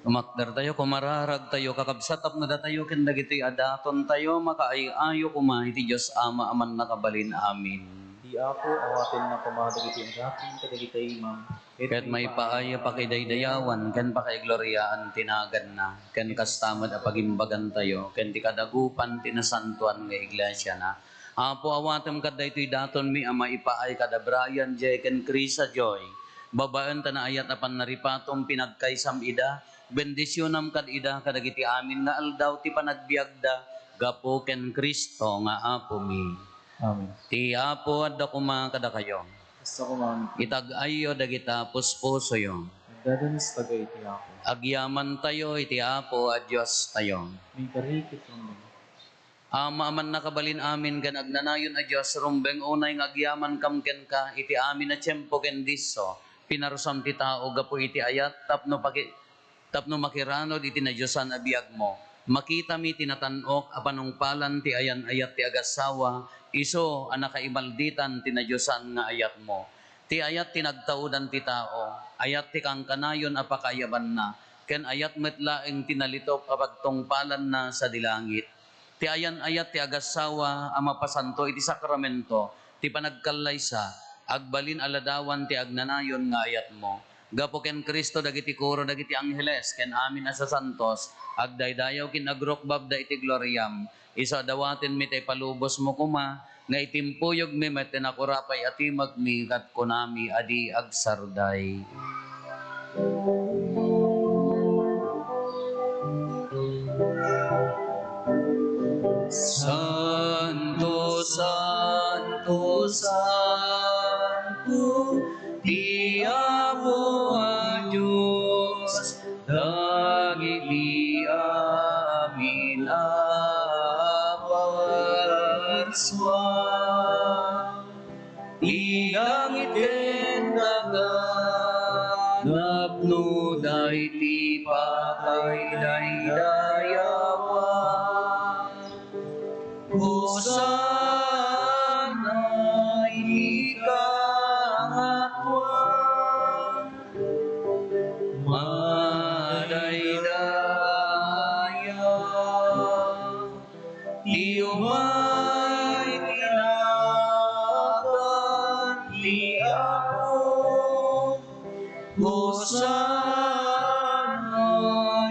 Tumakdertayo, kumararagtayo, kakabsat, tapno datayo ken dagitoy a datontayo makaay-ayo koma iti Dios Ama a mannakabalin. Amin. Ti Apo, awatenna koma dagitoy a daton kadagiti imam, ket maipaay a pakidaydayawan ken pakaigloriaan ti naganna, ken kasta met a pagimbagantayo ken ti kadagupan ti nasantoan nga iglesiana. Apo, awatem kad daytoy datonmi a maipaay kada Brian J. ken Krisa Joy. Babaen ta naayat a pannaripatom, pinagkaysam ida, bendisionam kad ida kadagiti amin nga aldaw ti panagbiagda gapu ken Cristo nga Apomi. Amen. Ti Apo adda koma kadakayo. Kasta koma. Itag-ayyo dagita puspusoyo. Adda danistagay iti Apo. Agyamantayo iti Apo a Diostayo. Maikari ket rumbeng. Ama a mannakabalin amin ken agnanayon a Dios, rumbeng unay nga agyamankam kenka iti amin a tiempo ken disso. Pinarusam ti tao gapu iti ayat tapno paki-, tapno makiranud iti nadiosan a biagmo. Makitami ti natan-ok a panungpalan ti ayan-ayat ti agassawa, isu a nakaimalditan ti nadiosan nga ayatmo. Ti ayat ti nagtaudan ti tao, ayat ti kankanayon a pakaayabanna, ken ayat met laeng ti nalitup a pagtungpalanna sadi langit. Ti ayan-ayat ti agassawa a mapasanto iti sakramento ti panagkallaysa, agbalin a ladawan ti agnanayon nga ayatmo. Gapu ken Cristo dagiti koro dagiti angheles ken amin a sasantos, agdaydayaw ken agrukbabda iti gloriam. Isu a dawatenmi ta ipalubosmo koma nga itimpuyogmi met ti nakurapay a timekmi ket kunami a di agsarday. Santo, santo, santo, ti Apo a Dios, dagiti amin a parsua. Ti langit ken daga, napnoda iti pakaidaydayawan. Hosanna iti kangatoan. Madaydaya ti umay ti nagan ti Apo. Hosanna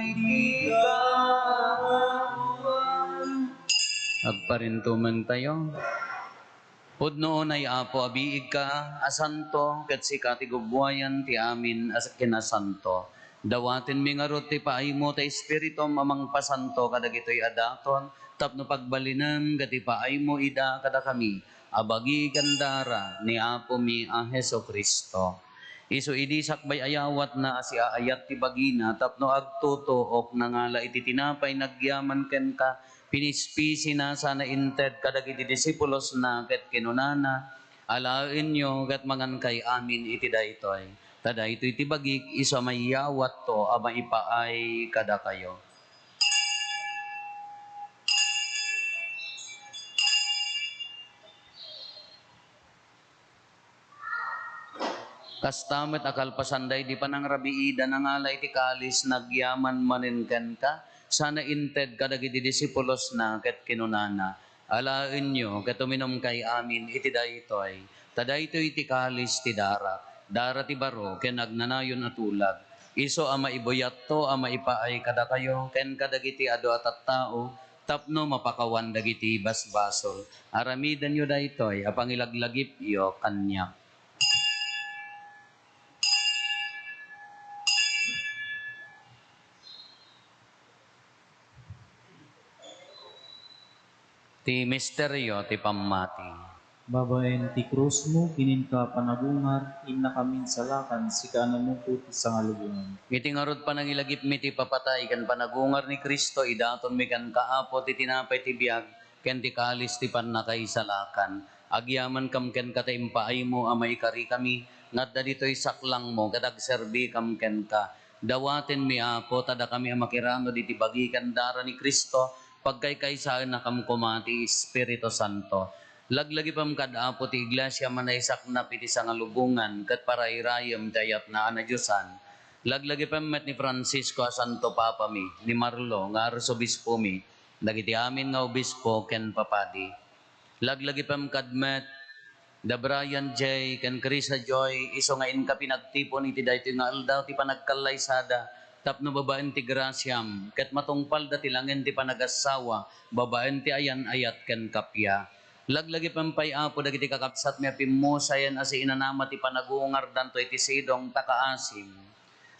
iti kangatoan. Agparintumentayo. Pudno unay, Apo, a biigka a santo, ket sika ti gubbuayan ti amin a kinasanto. Dawatenmi ngarud ti paaymo ti Espiritum a mangpasanto kadagitoy a daton, tapno pagbalinem ket ipaaymo ida kadakami a bagi ken dara ni Apomi a Jesu-Cristo. Isu idi sakbay a yawatna a siaayat ti bagina tapno agtutuok, nangala iti tinapay nagyaman kenka, pinispisina sana inted kadagiti disipulosna ket kinunana, "Alaenyo ket mangankay amin iti daytoy, ta daytoy ti bagik isu a mayawatto a maipaay kadakayo." Kasta met a kalpasan daydi panangrabiida, nangala iti kalis, nagyaman manen kenka, sana inted kadagiti disipulosna ket kinunana, "Alaenyo ket uminumkay amin iti daytoy, ta daytoy ti kalis ti darak, dara ti baro ken agnanayon a tulag, isu a maibuyatto a maipaay kadakayo ken kadagiti adu a tattao, tapno mapakawan dagiti basbasol. Aramidenyo daytoy a pangilaglagipyo kaniak." Ti misterio ti pammati. Babaen ti krusmo, kininka panagungar, innaka minsalakan, sika a namungko ti sangalubongan. Iti ngarud panangilagipmi ti papatay ken panagungar ni Cristo, idatonmi kenka, Apo, ti tinapay ti biag ken ti kalis ti pannakaisalakan. Agyamankam kenka ta impaaymo a maikarikami nga adda ditoy saklangmo ket agserbikam kenka. Dawatenmi, Apo, ta dakami a makiranud iti bagi ken dara ni Cristo, pagkaykaysaennakam koma ti Espiritu Santo. Laglagipem kad, Apo, ti Iglesia a manaysaknap iti sangalubongan ket parayrayem ti ayatna a nadiosan. Laglagipem met ni Francisco a Santo Papami, ni Marlo nga Arsobispomi, dagiti amin nga obispo ken papadi. Laglagipem kad met da Brian J. ken Krisa Joy, isu nga inka pinagtipon iti daytoy nga aldaw ti panagkallaysada tapno babaen ti grasiam ket matungpalda ti langin ti panagassawa babaen ti ayan-ayat ken kappia. Laglagipem pay, Apo, dagiti kakabsatmi a pimmusayen a siinanama ti panagungardanto iti sidong ta kaasim.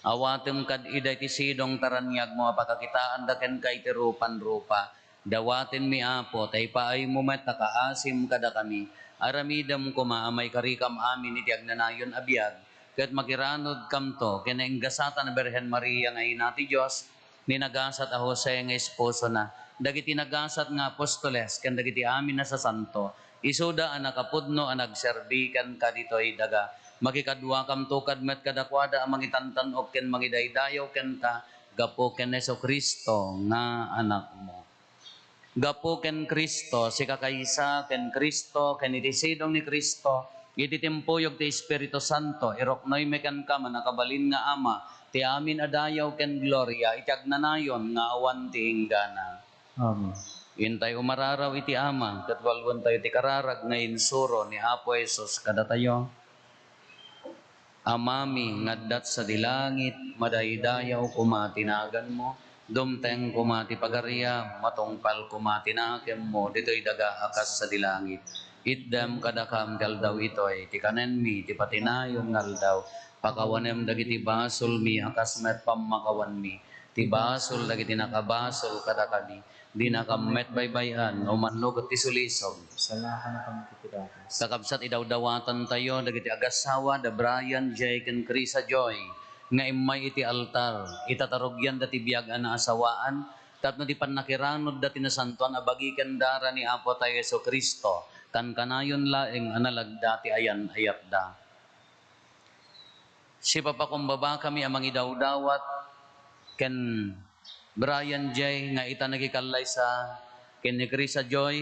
Awatem kad ida iti sidong ta raniagmo a pakakitaanda kenka iti rupan-rupa. Dawatenmi, Apo, ta ipaaymo met a kaasim kadakami. Aramidem koma a maikarikam amin iti agnanayon a biag, ket makiranudkamto ken nainggasatan a Birhen Maria nga ina ti Dios, ni nagasat a Jose nga esposona, dagiti nagasat nga apostoles, ken dagiti amin a sasanto, isuda a nakapudno a nagserbi kenka ditoy daga. Makikaduakamto kad met kadakuada a mangitantan-ok ken mangidaydayaw kenka gapu ken Jesu-Cristo nga Anakmo. Gapu ken Cristo, sika kaysa ken Cristo, ken iti sidong ni Cristo, iti timpuyog ti Espiritu Santo, iruknoymi kenka, mannakabalin nga Ama, ti amin a dayaw ken gloria iti agnanayon nga awan ti inggana. Amen. Intay umararaw iti Ama, ket walwentayo ti kararag nga insuro ni Apo Jesus kadatayo. Amami nga adda sadi langit, madaydayaw koma ti naganmo, dumteng koma ti pagariam, matungpal koma ti nakemmo ditoy daga a kas sadi langit. Itdem kadakam ti aldaw itoy ti kanenmi ti patinayon nga aldaw. Pakawanem dagiti basolmi a kas met pammakawanmi ti basol dagiti nakabasol kadakami. Dinakam met baybay-an, no mannugot ti sulisog. Salakan a kami ti piratas. Kakabsat, idawdawatantayo dagiti agassawa da Brian J. ken Krisa Joy nga immay iti altar. Itatarugianda ti biag a naasawaan tapno ti pannakiranudda ti nasantoan a bagi ken dara ni Apo tayo Jesu-Cristo, kankanayon laeng a nalagda ti ayan-ayatda. Sipapakumbabakami a mangidawdawat ken Brian J. nga ita nakikallaysa ken ni Krisa Joy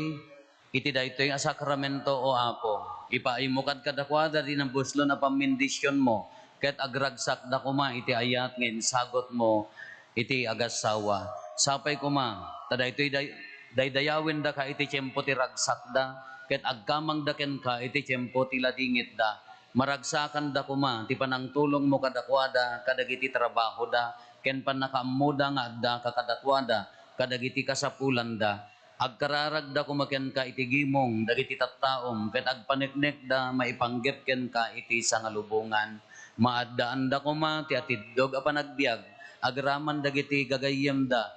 iti daytoy a sakramento, O Apo. Ipaaymo kad kadakuada ti nabuslon a pammendisionmo, ket agragsakda koma iti ayat nga insagutmo iti agassawa. Sapay koma ta daytoy day-, daydayawendaka iti tiempo ti ragsakda, ket agkamangda kenka iti tiempo ti ladingitda. Maragsakanda koma ti panangtulongmo kadakuada kadagiti trabahoda ken pannakaammoda nga addaka kadakuada kadagiti kasapulanda. Agkararagda koma kenka iti gimong dagiti tattaom ket agpaneknekda maipanggep kenka iti sangalubongan. Maaddaanda koma ti atiddog a panagbiag agraman dagiti gagayyemda.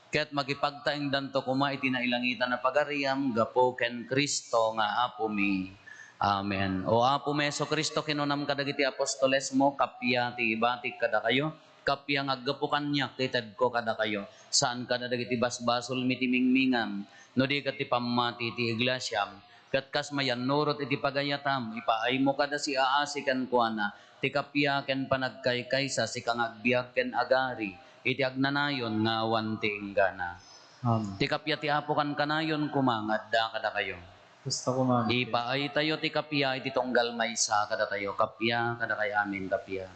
Ket makipagtaengdanto koma iti nailangitan a pagariam gapu ken Cristo nga Apomi. Amen. O Apomi Jesu-Cristo, kinunam kadagiti apostolesmo, kappia ti ibatik kadakayo, kappia nga aggapu kaniak ti itedko kadakayo. Saan kada dagiti basbasolmi ti mingmingam, no di ket ti pammati ti iglesiam. Ket kas mayannurot iti pagayatam, ipaaymo kada siaasi kenkuana ti kappia ken panagkaykaysa, sika nga agbiag ken agari iti agnanayon nga awan ti inggana. Amen. Ti kappia ti Apo kankanayon koma nga adda kadakayo. Kasta koma. Ipaaytayo ti kappia iti tunggal maysa kadatayo. Kappia kadakay amin, kappia.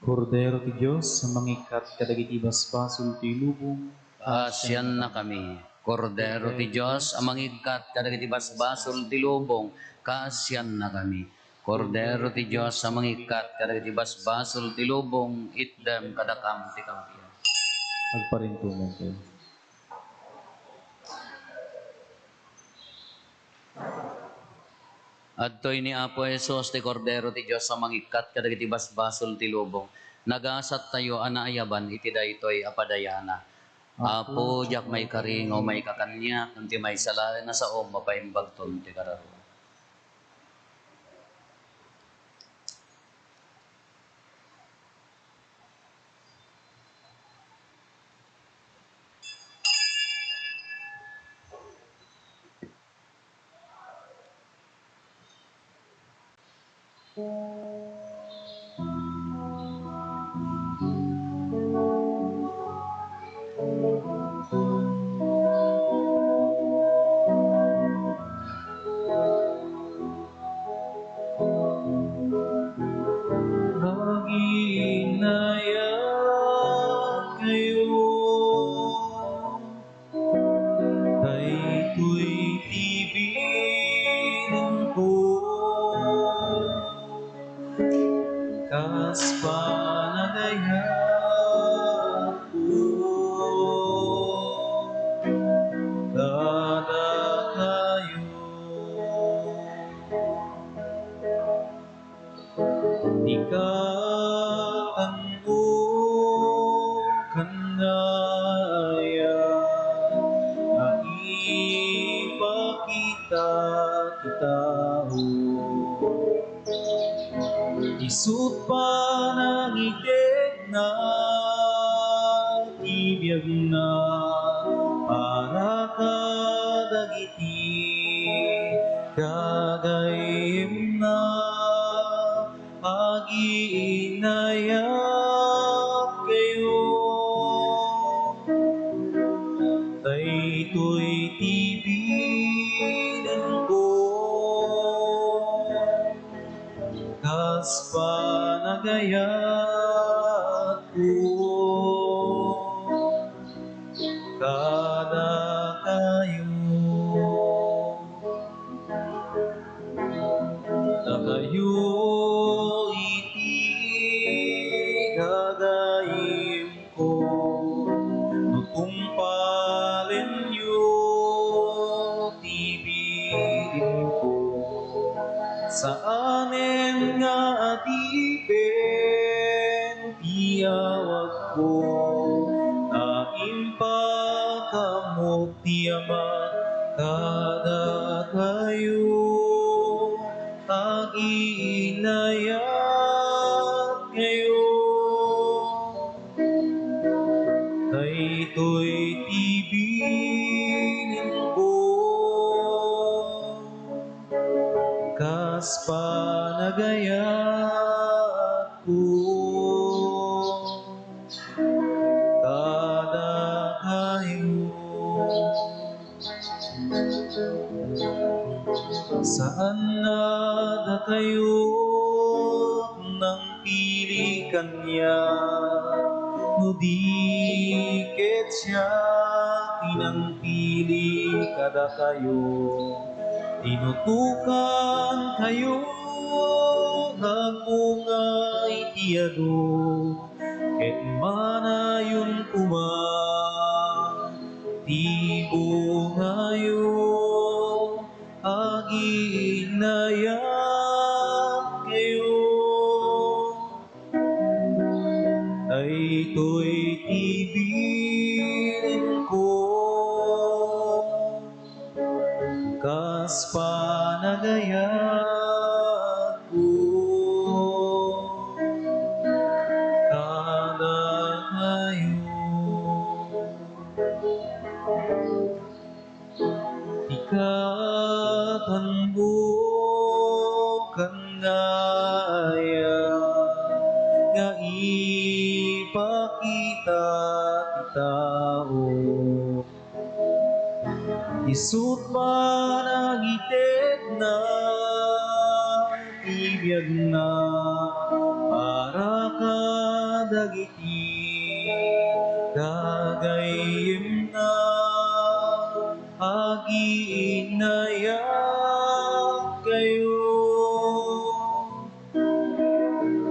Kordero ti Dios a mangikkat kadagiti basbasol ti lubong, kaasiannakami. Kordero ti Dios a mangikkat kadagiti basbasol ti lubong, kaasiannakami. Kordero ti Dios a mangikkat kadagiti basbasol ti lubong, itdem kadakam ti kappia. Agparintumentayo. Adtoy ni Apo Jesus, ti Kordero ti Dios a mangikkat kadagiti basbasol ti lubong. Nagasattayo a naayaban iti daytoy a padayana. Apo, diak maikari nga umayka kaniak, ngem ti maysa laeng a saom, mapaimbagton ti kararuam. Daytoy ti bilinko, kas panagayatko kadakayo. Ti katanmo ken nga ayat nga ipakita ti tao. Isut' panangitedna ti biagna para kadagiti gagayyemna, aginayatkayo. Daytoy ti bilinko, kas panagayatko kadakayo. Dakayo iti gagayyemko, no tungpalenyo ti bilinko, saanen nga adipen ti awagko, ta impakaammo ti Ama kadakayo, aginayatkayo. Daytoy ti bilinko, kas panagayatko kadakayo. Saan a dakayo nangpili kaniak, no di ket siak ti nangpili kadakayo. Tinutokankayo nga agbunga iti adu, ket manayon koma ti bungayo, aginayatkayo. Daytoy ti bilinko, kas panagayatko kadakayo. Ti katanmo ken nga ayat nga ipakita ti tao. Isut' panangitedna ti biagna para kadagiti gagayyemna, aginayatkayo.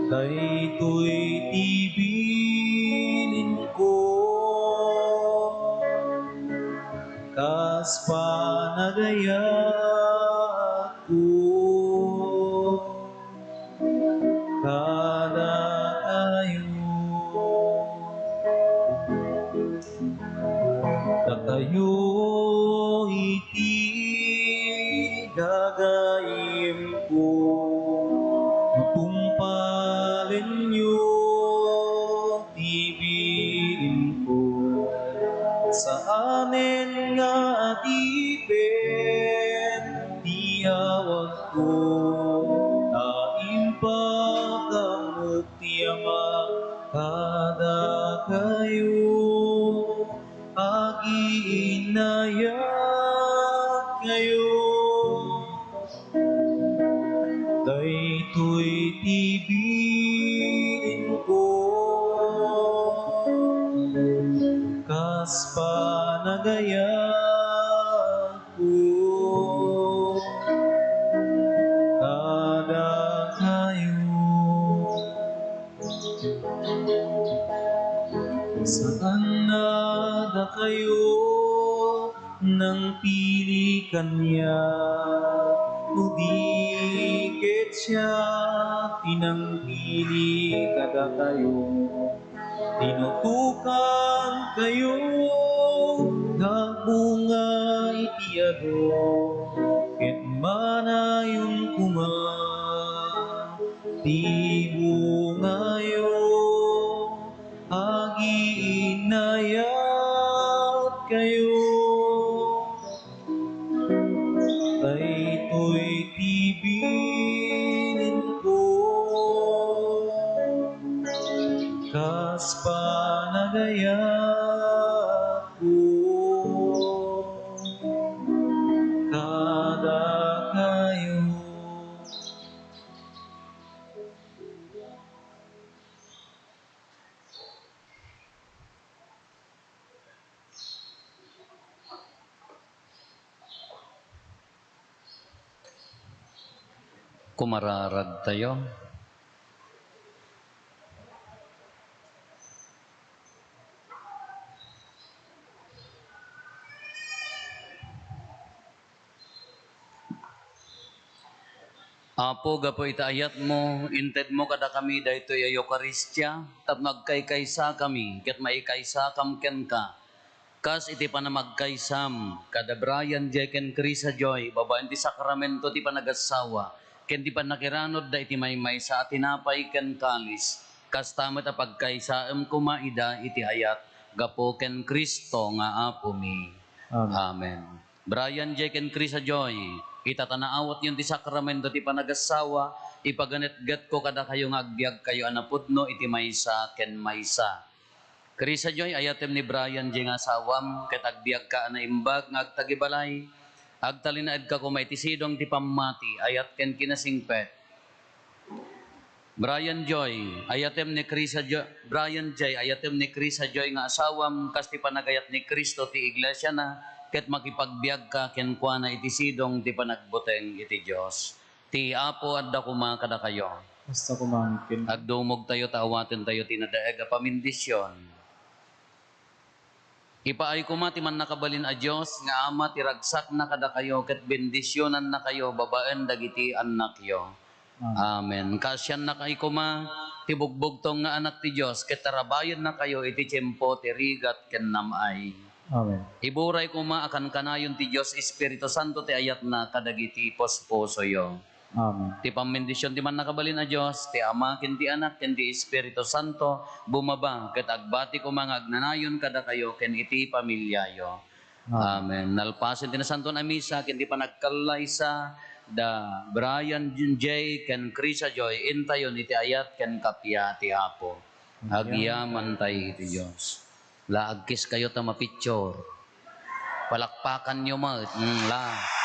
Daytoy ti bilinko, kas panagayatko kadakayo. Dakayo iti gagayyemko, no tungpalenyo ti bilinko, saanen nga adipen ti awagko, ta impakaammo ti Ama kadakayo, aginayatkayo. Daytoy ti bilinko, kas panagayat kadakayo. Saan na dakayo nangpili kaniak, no di ket siak ti nangpili kadakayo. Tinutokankayo nga agbunga iti adu, ket manayon koma ti bungayo. Aginayatkayo. Daytoy ti bilinko kas panagayatko kadakayo. Kumararagtayo. Apo, gapu iti ayatmo, intedmo kadakami daytoy a Eukaristia tapno agkaykaysakami ket maikaysakam kenka. Kas iti panamagkaysam kada Brian Jay ken Krisa Joy babaen ti sakramento ti panagassawa ken ti pannakiranudda iti maymaysa a tinapay ken kalis, kasta met a pagkaysaem koma ida iti ayat gapu ken Cristo nga Apomi. Amen. Amen. Brian Jay ken Krisa Joy, ita ta naawatyon ti sakramento ti panagassawa, ipaganetgetko kadakayo nga agbiagkayo a napudno iti maysa ken maysa. Krisa Joy, ayatem ni Brian Jay nga asawam, ket agbiagka a naimbag nga agtagibalay. Agtalinaedka koma iti sidong ti pammati, ayat ken kinasingpet. Brian Joy, ayatem ni Krisa Jo-, Brian Jay, ayatem ni Krisa Joy nga asawam, kas ti panagayat ni Cristo ti iglesiana, ket makipagbiagka kenkuana iti sidong ti panagbuteng iti Dios. Ti Apo adda koma kadakayo. Kasta koma ken. Agdumogtayo ta awatentayo ti nadaeg a pamendisyon. Ipaay koma ti mannakabalin a Dios nga Ama ti ragsakna kadakayo ket bendisionannakayo babaen dagiti annakyo. Amen. Amen. Kaasiannakayo koma ti bugbugtong nga Anak ti Dios ket tarabayennakayo iti tiempo ti rigat ken nam-ay. Amen. Iburay koma a kankanayon ti Dios Espiritu Santo ti ayatna kadagiti puspusoyo. Amen. Ti pammendision ti Mannakabalin a Dios, ti Ama, ken ti Anak, ken ti Espiritu Santo, bumaba ket agbati koma nga agnanayon kadakayo ken iti pamiliayo. Amen. Amen. Nalpasen ti Nasantoan a Misa ken ti panagkallaysa da Brian J. ken Krisa Joy, intayon iti ayat ken kappia ti Apo. Amen. Agyamantay iti Dios. La, agkiskayo ta mapicture. Palakpakanyo met. Mm, la.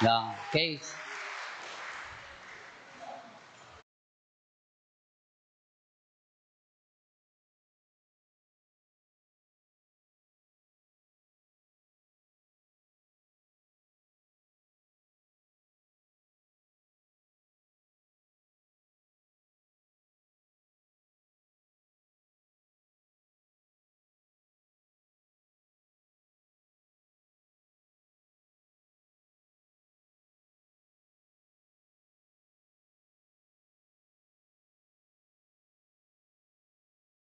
La, okay.